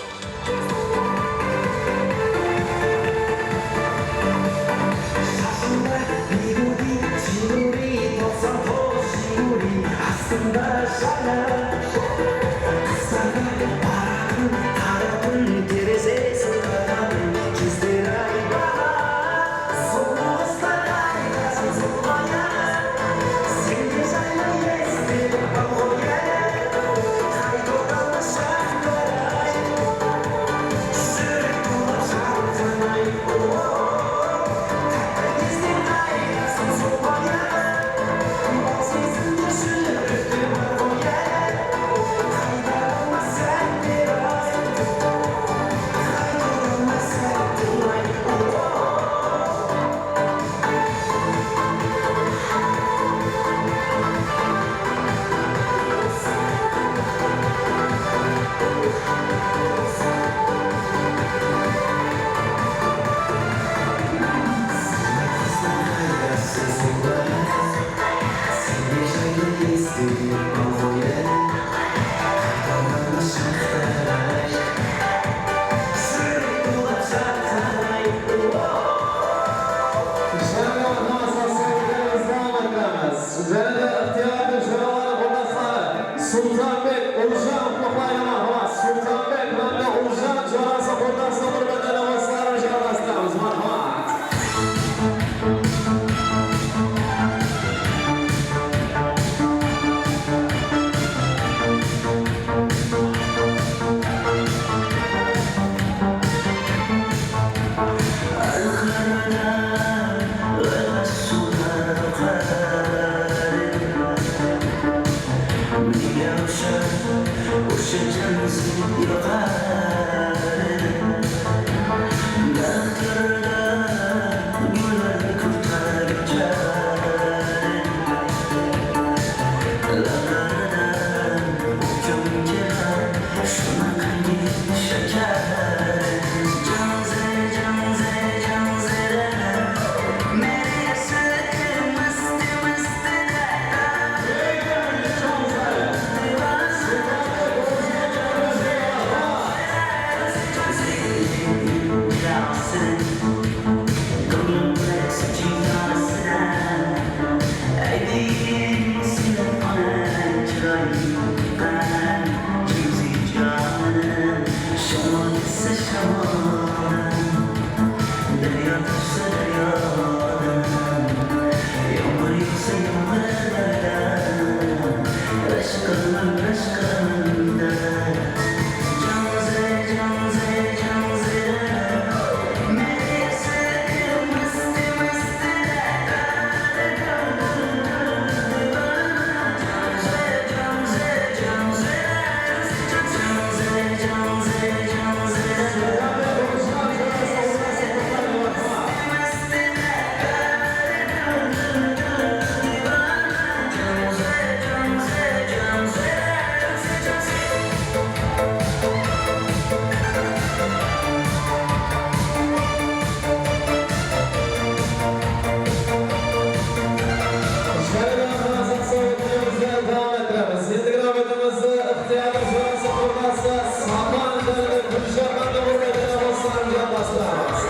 Jayraǵan saqsawıtımızdı dawam ettiremiz. Endigi nawbatımızdı ixtiyorlı jurası qurması Sapan jáne Gúljahandı húrmetine qosıqlarımızdan baslamız.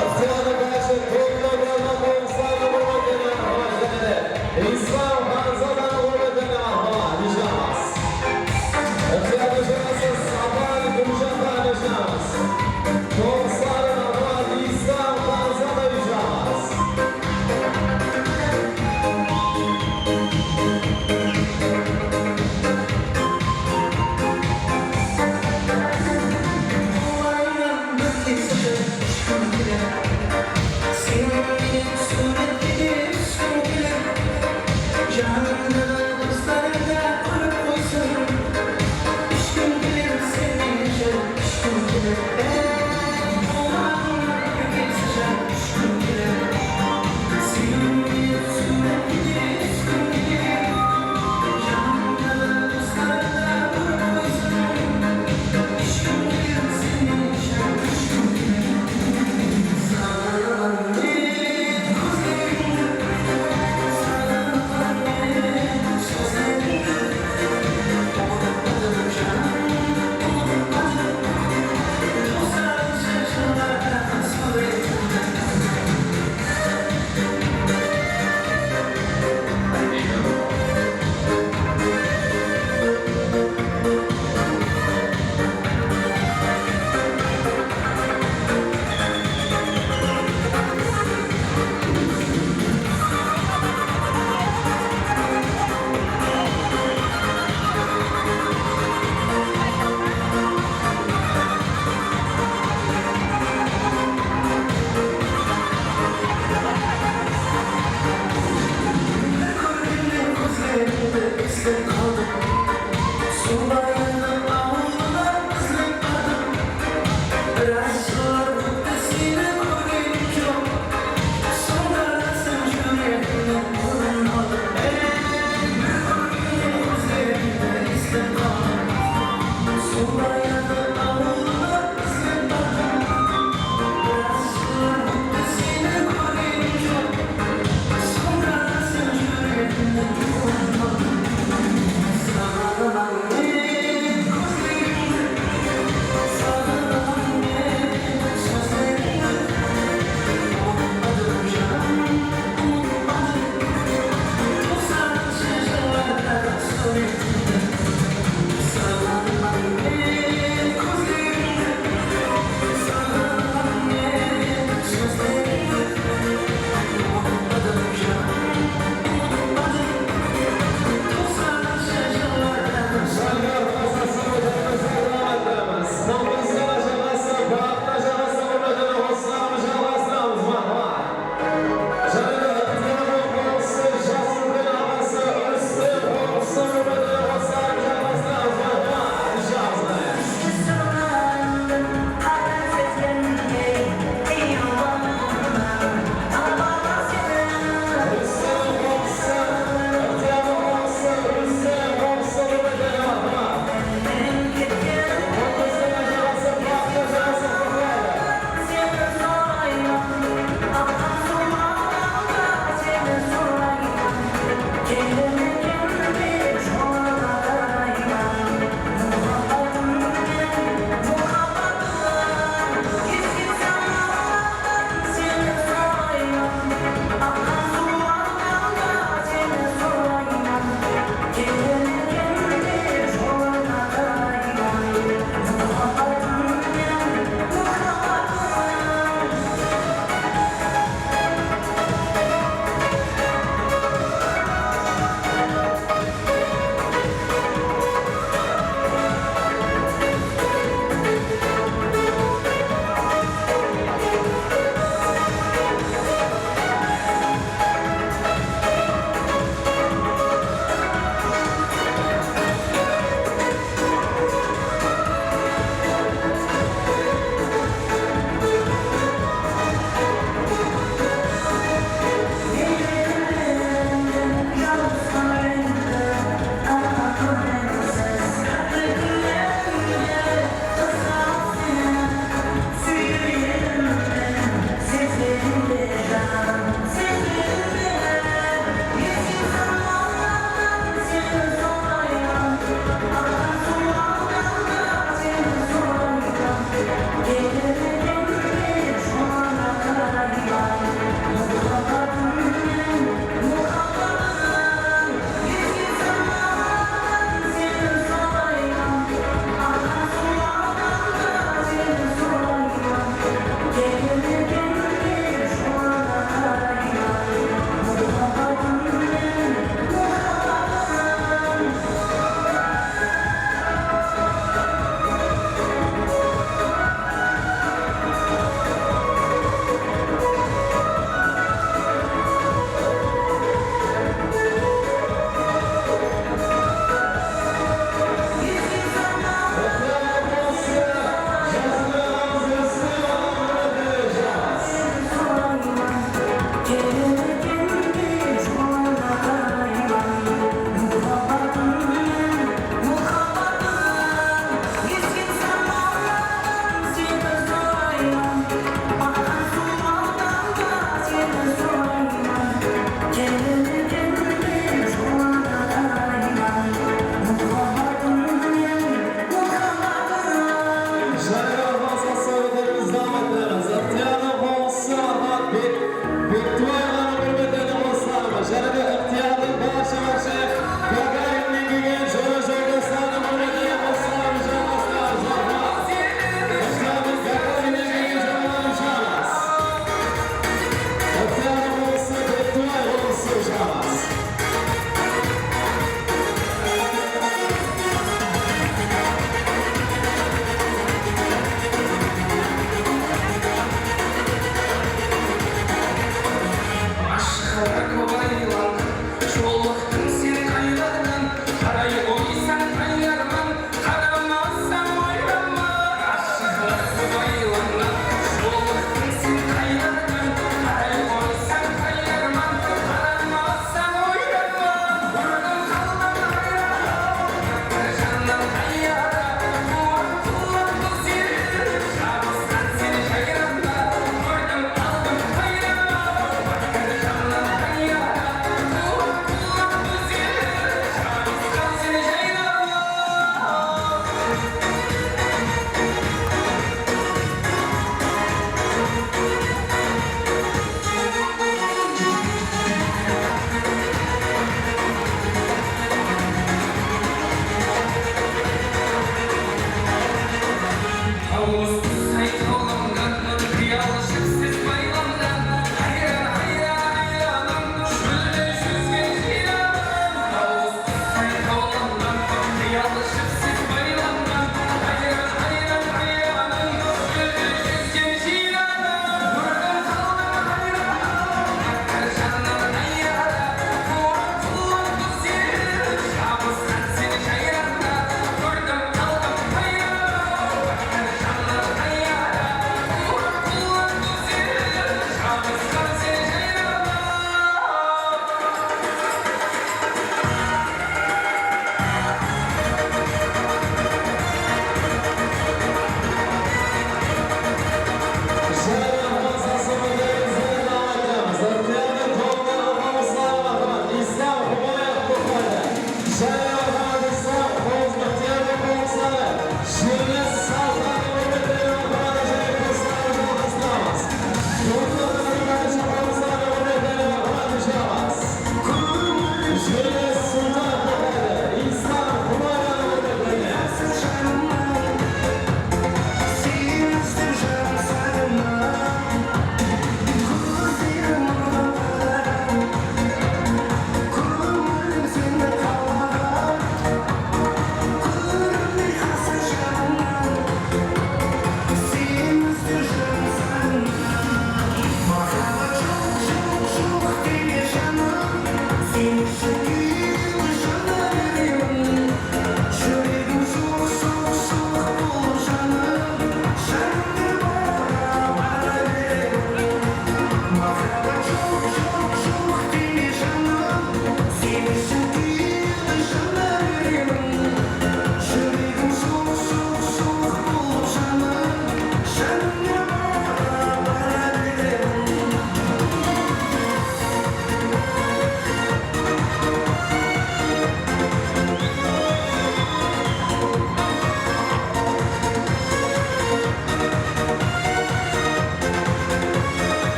Ixtiyorlı báshi Gúljahandı qosıqlarına húrmetine qosıqlarına húrmetine Islam Xanzadanıń húrmetine marhamat, iyjamaz. Ixtiyorlı jurası Sapan Gúljahan, iyjamaz. Qosıqları marhamat, Islam Xanzada, iyjamaz.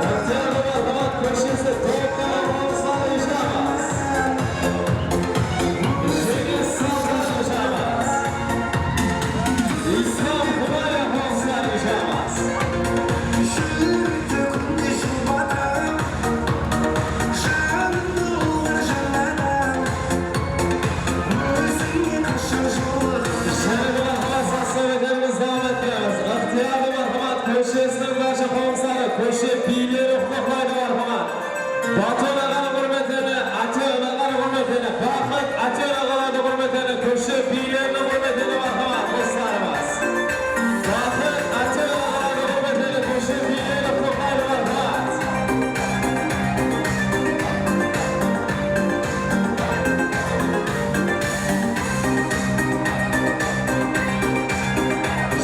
Ixtiyaratlı marhamat, kóshesi Toptaman Xonsalı Ijamaz. Jenge Saltan Ijamaz. Islam Qubayev Xonsalı Ijamaz. Jáne bir marhamat, sawmetlerimiz dawam ettiremiz. Ixtiyaratlı marhamat, kóshesiniń bárshe qomısları, kóshe biyleri qutlaqlaydı, marhamat. Baton aǵanıń húrmetine, Atyon aǵanıń húrmetine, Baxıt, Atyon aǵalardıń húrmetine, kóshe biyleriniń húrmetine, marhamat, doslarımız. Baxıt, Atyon aǵalardıń húrmetine, kóshe biyleri qutlaqlaydı, marhamat.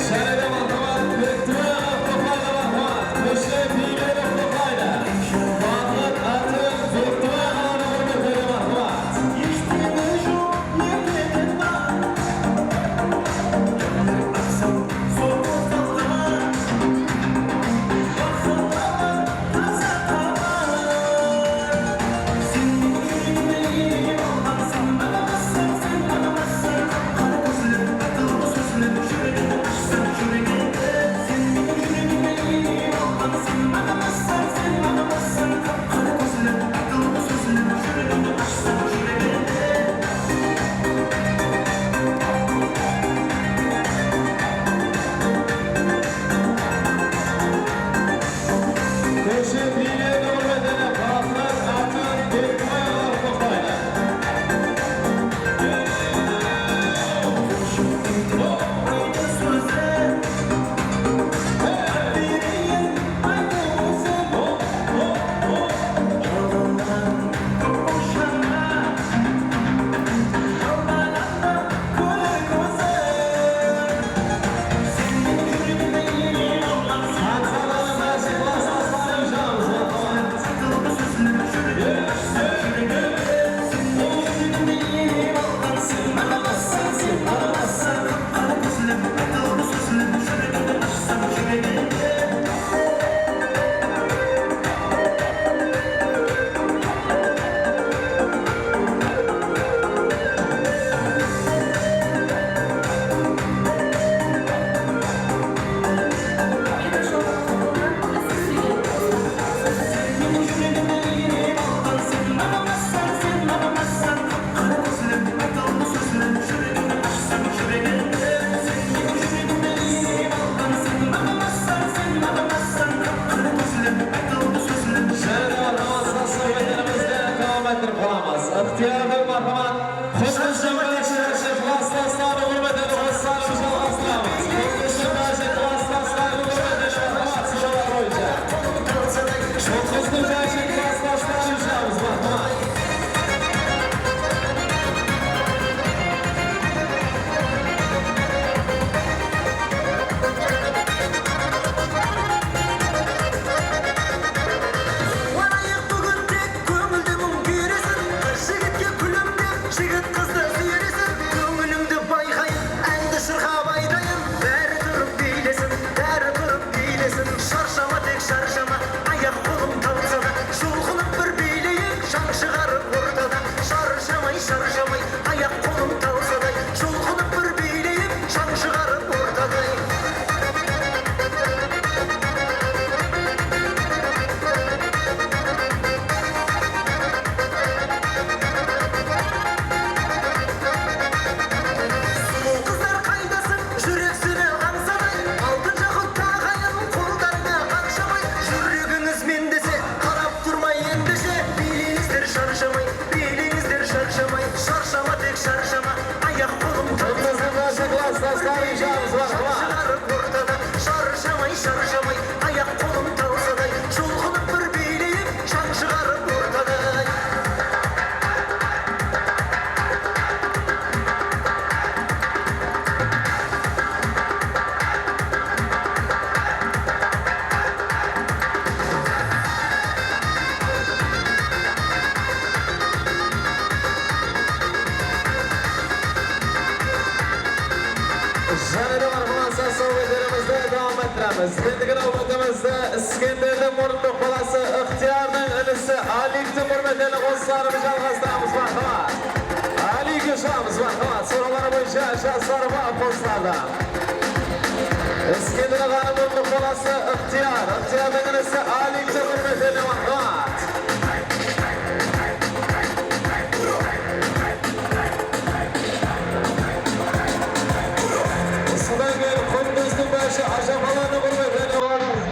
Jáne de marhamat, Bekturay aǵa qutlaqlaydı, marhamat. Kóshe biyleri qutlaqlaydı. Baxıt, Atyon, Endigi nawbatimizda Iskenderdiń murındı qolası Ixtiyordıń inisi Alikti húrmetli qosıqlarımız jalǵastıramız. Marhamat. Alik ushıramız, marhamat. Sorawlar boyınsha jaslar bar qosıqlarda. Iskenderdiń murındı qolası Ixtiyor, Ixtiyordıń inisi Alikti húrmetli marhamat. Usıdan keyin Qundızdıń bárshe ájapalarına húrmetine olarmız.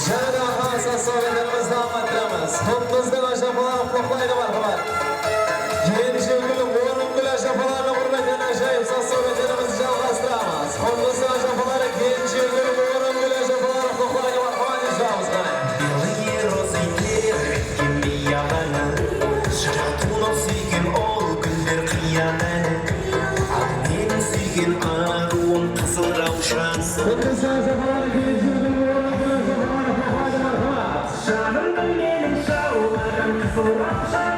Jáne de sazsawbeterimiz dawam ettiremiz. Qundızdıń ájapaları qutlaqlaydı, marhamat. Genjegúl, Orıngúl ájapalarınıń húrmetine ájayıp sazsawbeterimizdi jalǵastıramız. Qundızdıń ájapaları Genjegúl, Orıngúl ájapaları qutlaqlaydı, marhamat, eshitemiz qáne. Belgili rozı terrekte miyalanı, jıratınıń súygen ol gúller qıyalanı. Al meniń súygen arıwım qızıl rawshan. Qundızdıń ájapaları Genjegúl, Orıngúl ájapaları qutlaqlaydı, marhamat. Janımdı meniń jawlaǵan qızıl rawshan,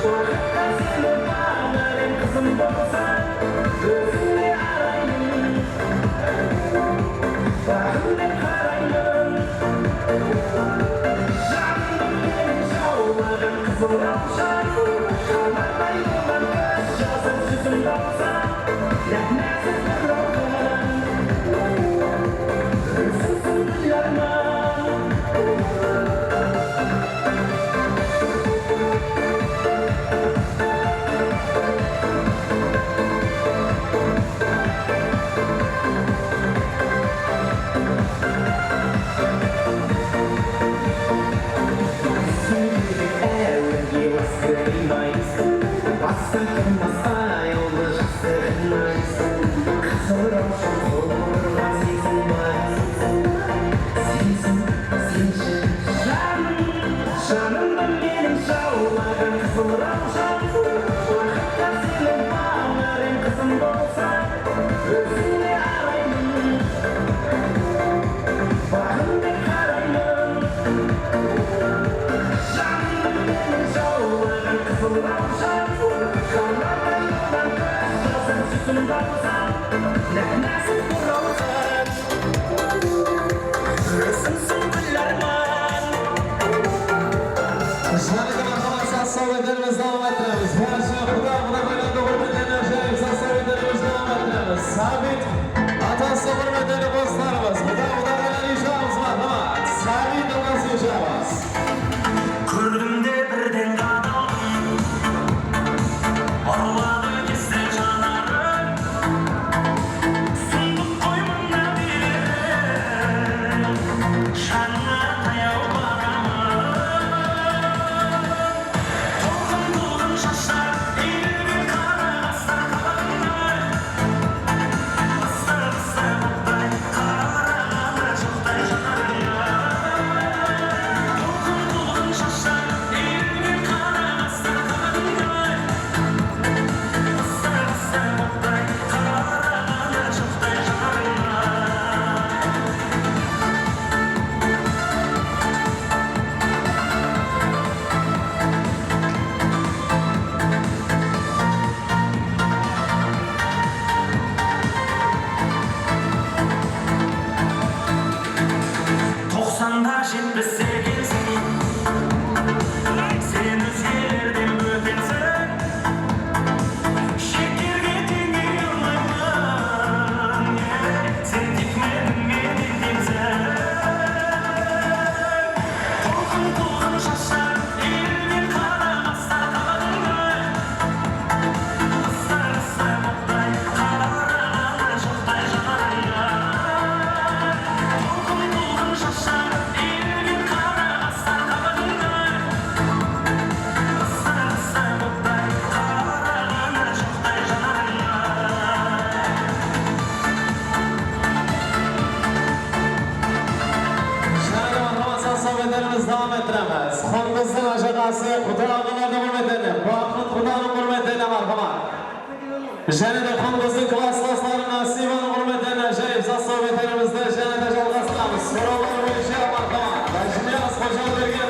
waqıtta seni baǵarım qızım bolsań, ózińe arayman, baǵım dep qarayman. Janımdı meniń jawlaǵan qızıl rawshan, qanatay bolǵan kóz jasım júzim bolsań, náp-názik bir rawxan. Bastan qılmas ayawlı jaqsı qılmay. Qızıl rawshan qolımırǵan sezim bar. Sezim, senshi janım, janımdı meniń jawlaǵan qızıl rawshan. Waqıtta seniń baǵarıń qızım bolsa, ózińe arayman, baǵım dep qarayman. Janımdı meniń jawlaǵan qızıl rawshan, qanatay bolǵan kóz jasım júzim bolsa, náp-názik bir rawxan. Janıma marhamat, sazsawbeterimiz dawam ettiremiz. Bárshe quda-quda qoylandı húrmetlerine ájayıp sazsawbeterimiz dawam ettiremiz. Sabit atası húrmetlerine qosılarımız. Quda-quda qoylandı eshitemiz, marhamat. Sabit atası eshitemiz. Kórdim de birden qadaldım. Urladı kese janarım. Dawam ettiremiz. Qundızdıń ájaǵası Quda aǵalardıń húrmetine, Baxıt Qudanıń húrmetine, marhamat. Jáne de Qundızdıń klassdosları Nasibanıń húrmetine ájaiyip sazsawbeterimizdi jáne de jalǵastıramız. Sorawlar boyınsha, marhamat, Ájiniyaz Xojabergen,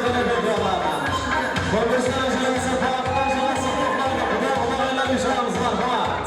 Qundızdıń ájaǵası Baxıt aǵalardıń qutlıqlarına Quda qudaǵıylar, marhamat.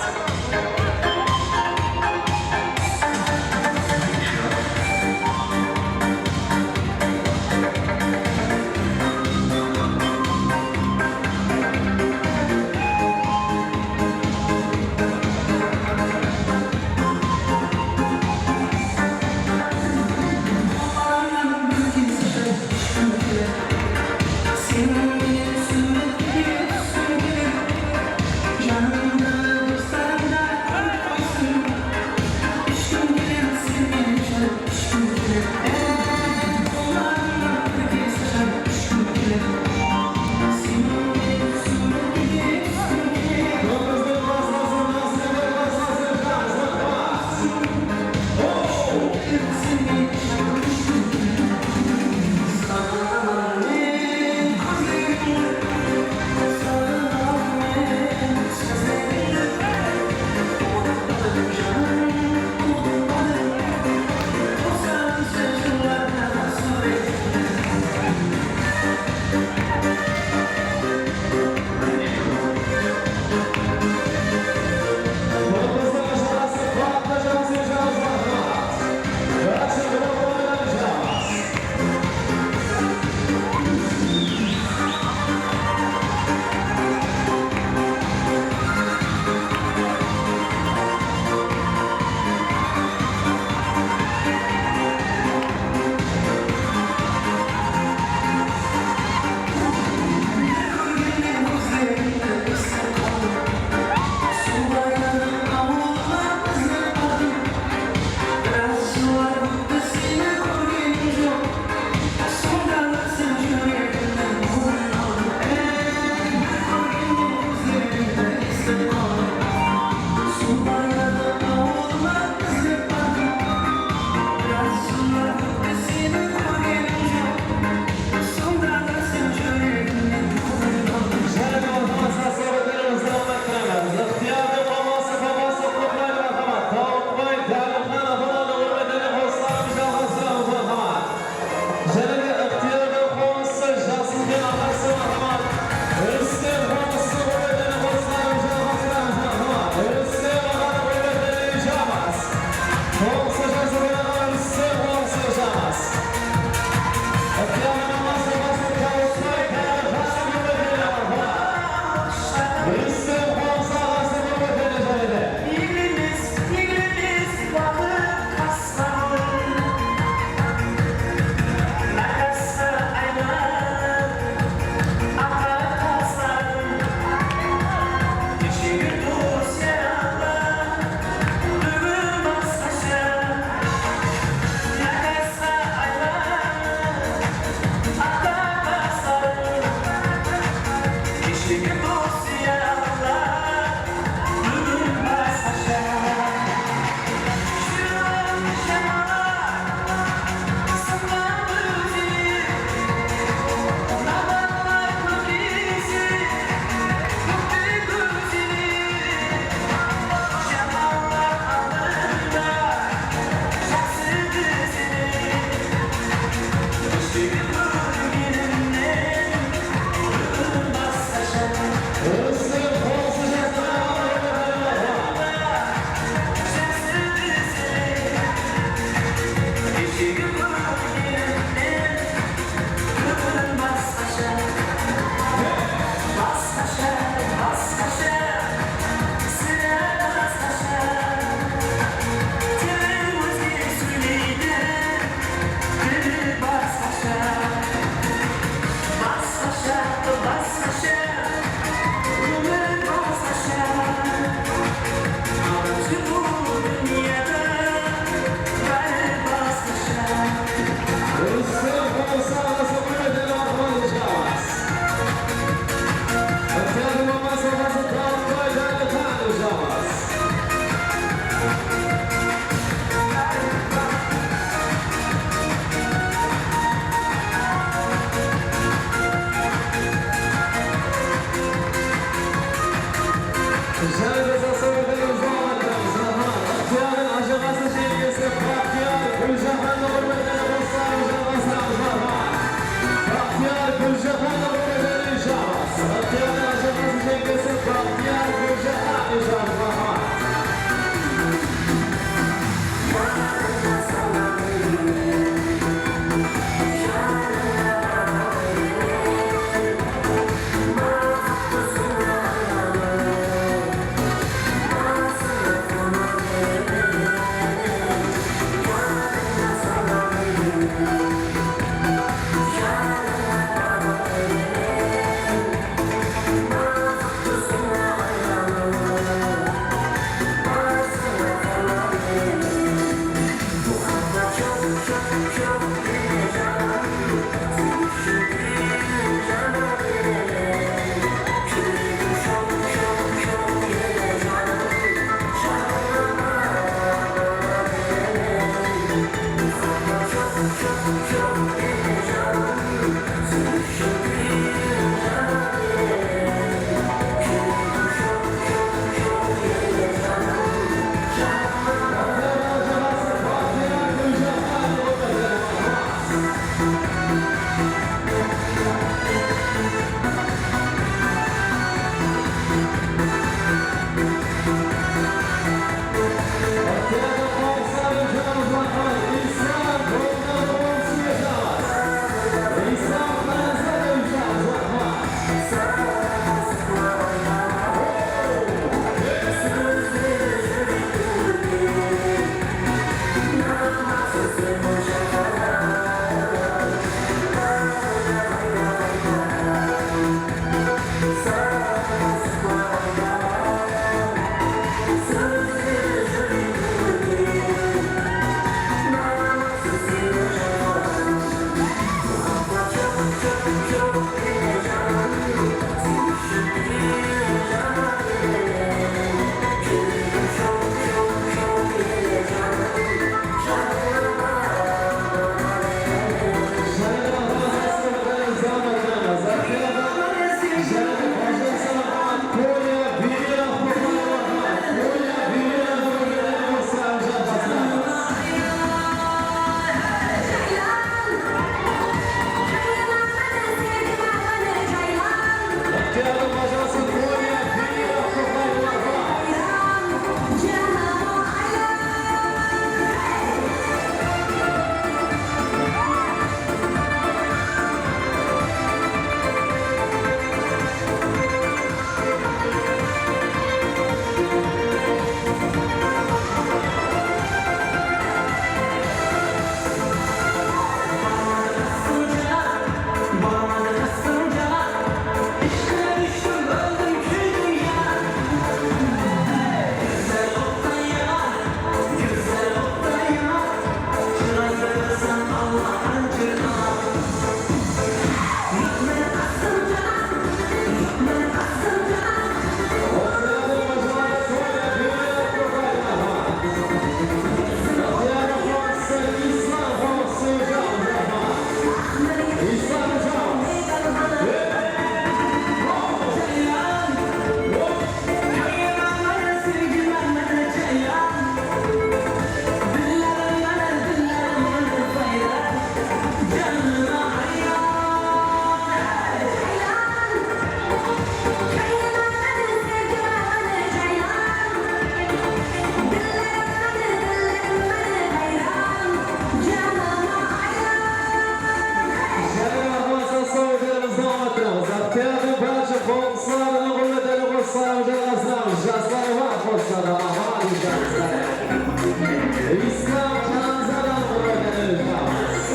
Oqtıyadı bárshe qosıqlardıń qurmetine qosıqlarımız jalǵastıramız. Jaslar bar qosıqlarda, aman, jaslar. Islam Janzadan qurmetine qosıqlarımız.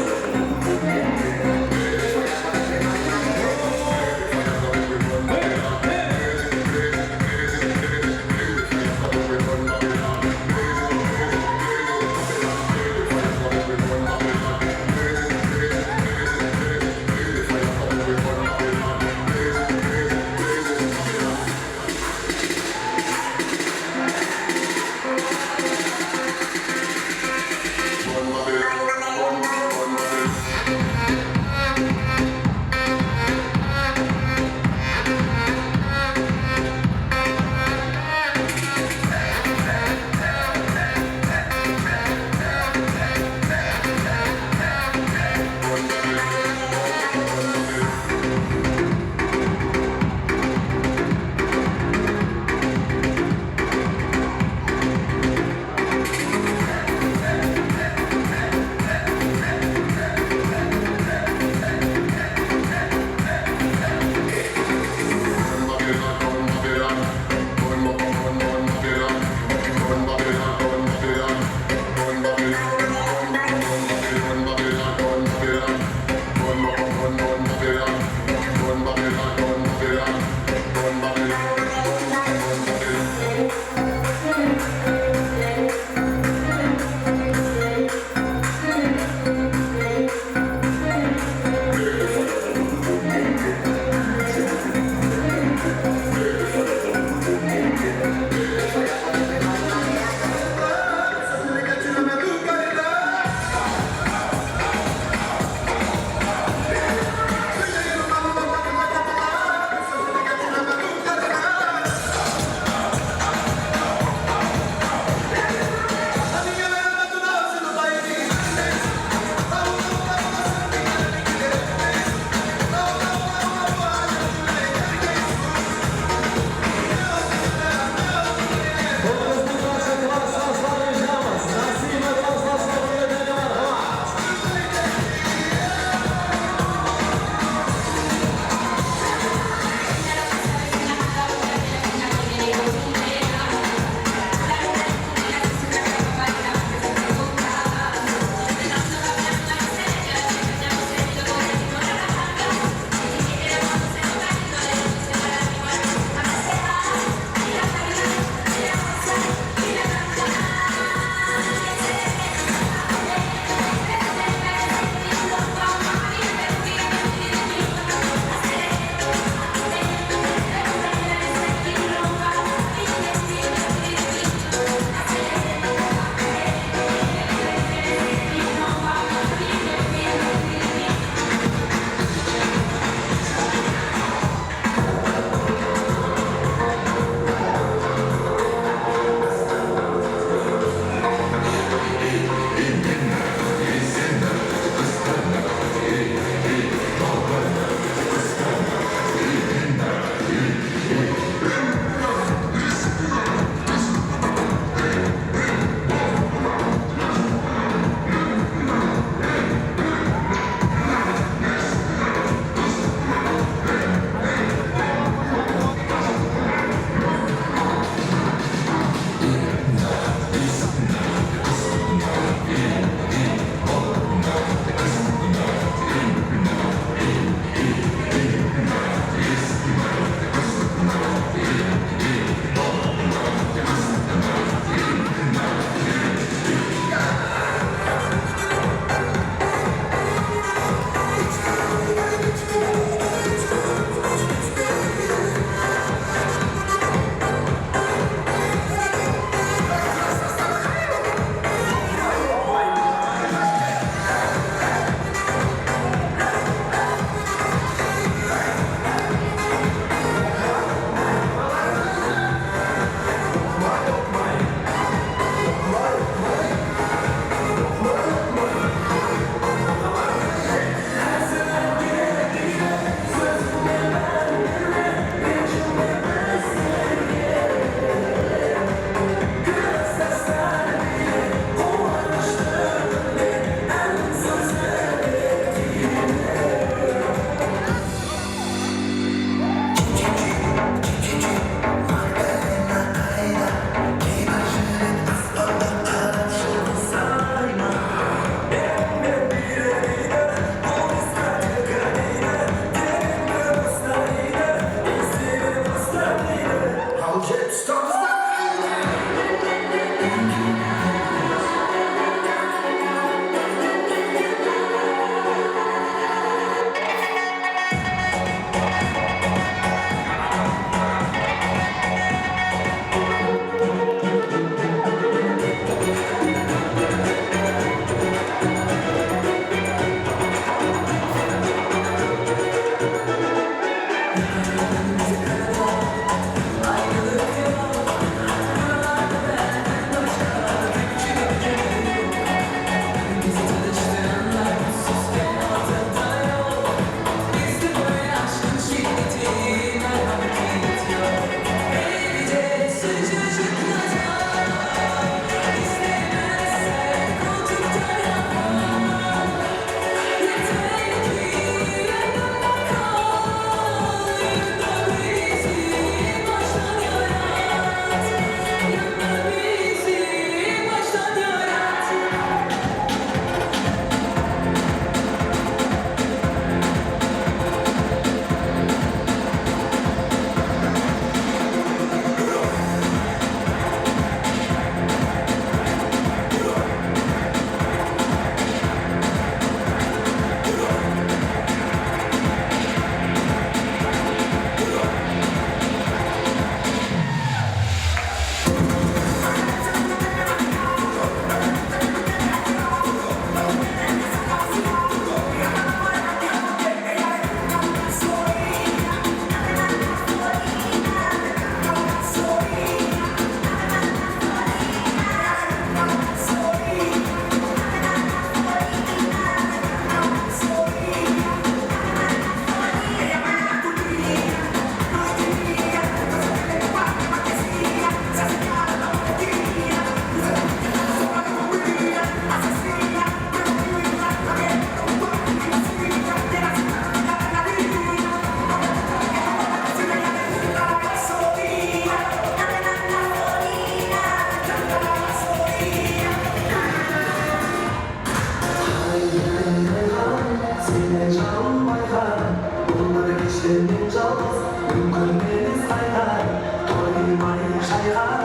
Seni janım ayqan, bul bir keshte men jalǵız, múmkin emes qaytar, toymay shayqar,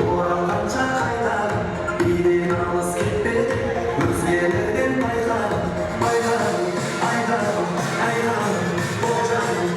oralǵansha qaytar, úyden alıs ketpe, ózgelerden payqar, payqar, ayqan, ayqan, bol janım.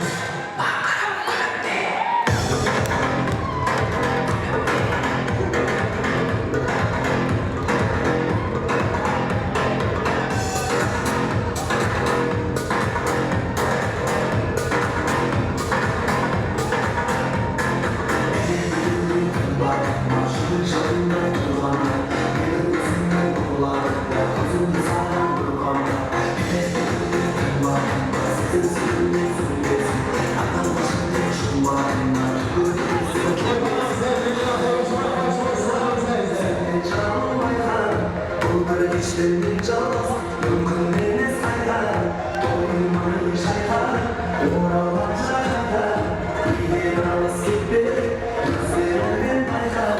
Bul bir keshte men jalǵız, múmkin emes qaytar, toymay shayqar, oralǵansha qaytar, úyden alıs ketpe, ózlerden payqar,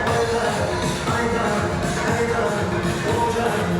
payqar, ayqar, ayqar, bol janım.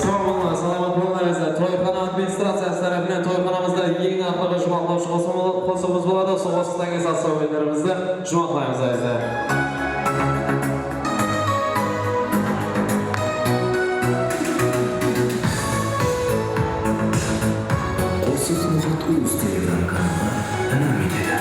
Sawbol, salamat bolıńlar, azizler. Toyxana administraciyası tárepinen toyxanamızda eń aqırǵı juwmaqlawshı qosıqlı-, qosıǵımız boladı. Usı qosıqtan keyin sazsawbetlerimizdi juwmaqlaymız, azizler. Qosıq Muxit uz Telegram kanalına inam etedi.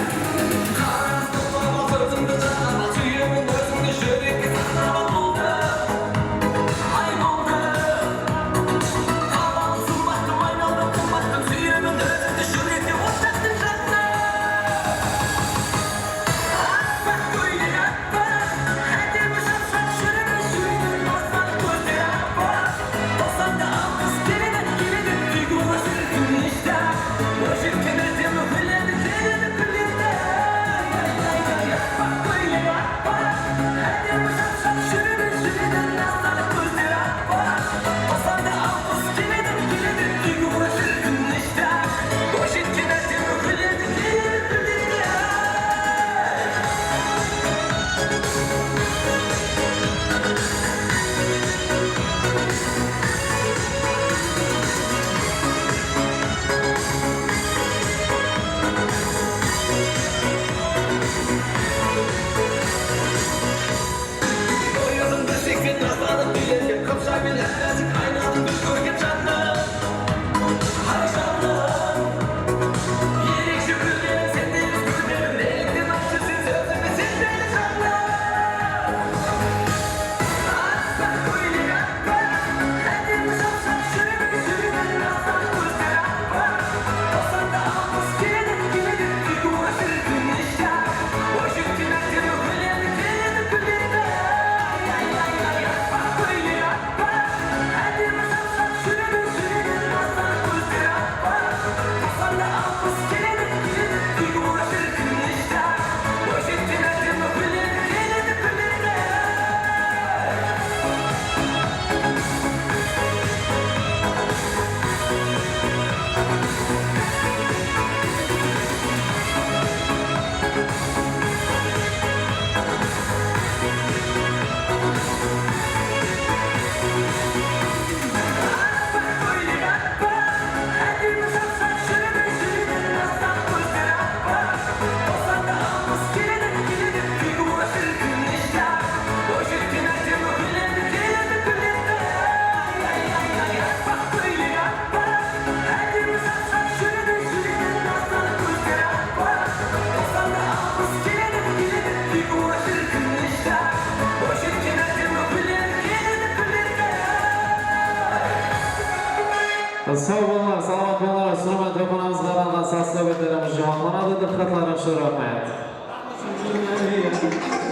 Saw bolıńlar, salamat bolıńlar. Usınıman toyxanamızǵa arnalǵan saz-sáwbetlerimiz juwaqlanadı. Dıqqatlarıńız ushın raxmet.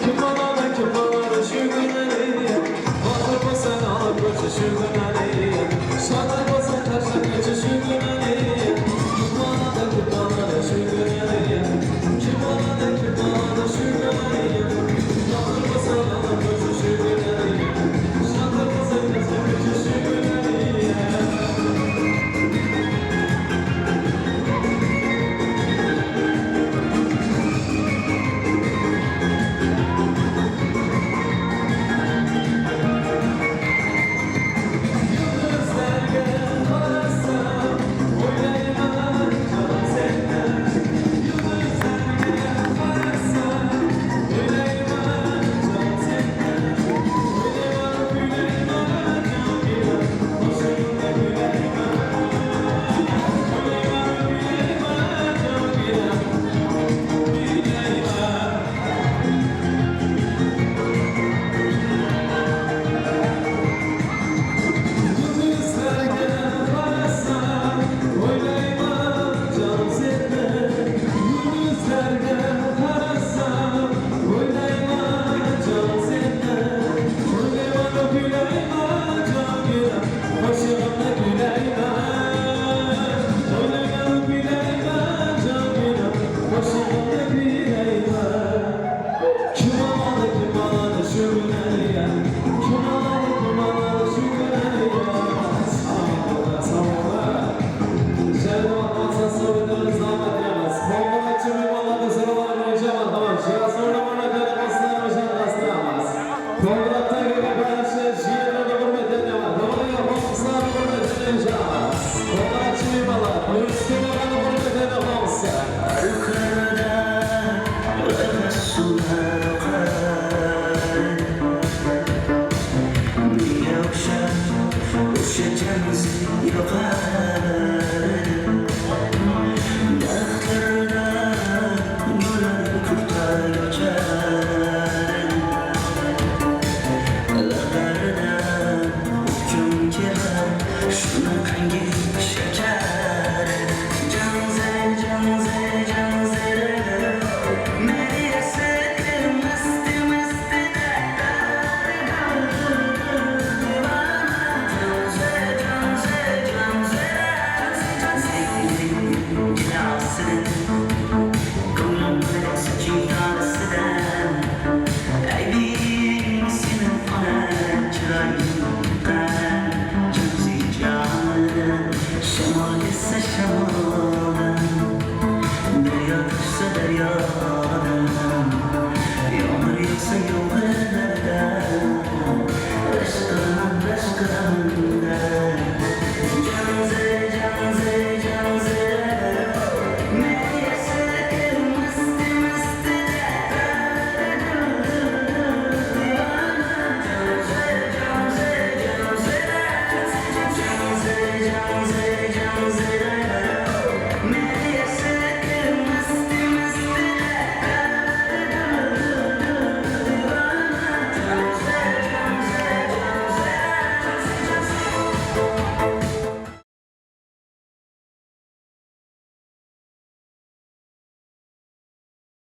Kim aladı, kim aladı, shúgir Áliye. Batır bolsań, alıp kórshi, shúgir Áliye. Shatır bolsań, tashlap ketshi, shúgir Áliye. Kim aladı, kim aladı, shúgir Áliye. Kim aladı, kim aladı, shúgir Áliye. Batır bolsań, alıp kórshi, shúgir Áliye. Shatır bolsań, tashlap ketshi, shúgir Áliye. Kim aladı, kim aladı, shúgir Áliye. Kim aladı, kim aladı, shúgir Áliye. Saw bolıńlar, saw bolıńlar. Jáne de Maqsat Sáwbetlerimiz davam ettiremiz. Qońıratshı miymanlardı sorawları boyınsha marhamat, jırasıwlı húrmetlerimiz qosıqlarımız jalǵastıramız. Qońırattan kelgen bárshe jigitlerdi húrmetlerine marhamat. Doǵırıya qosıqlardı húrmetlerine jalǵas. Qońıratshı miymanlar, Qılıshtıń aǵanıń húrmetlerine qońsı. Arqada ıǵıs suwlar aqar. Biyawsha ushı jańzı yoqar. Daraqlarda gúllar kúltay oshar. Lıǵırda úlken kebir shunaqangi shakar. Jańzı, jańzı, jańzı, meni esittir, masti, masti.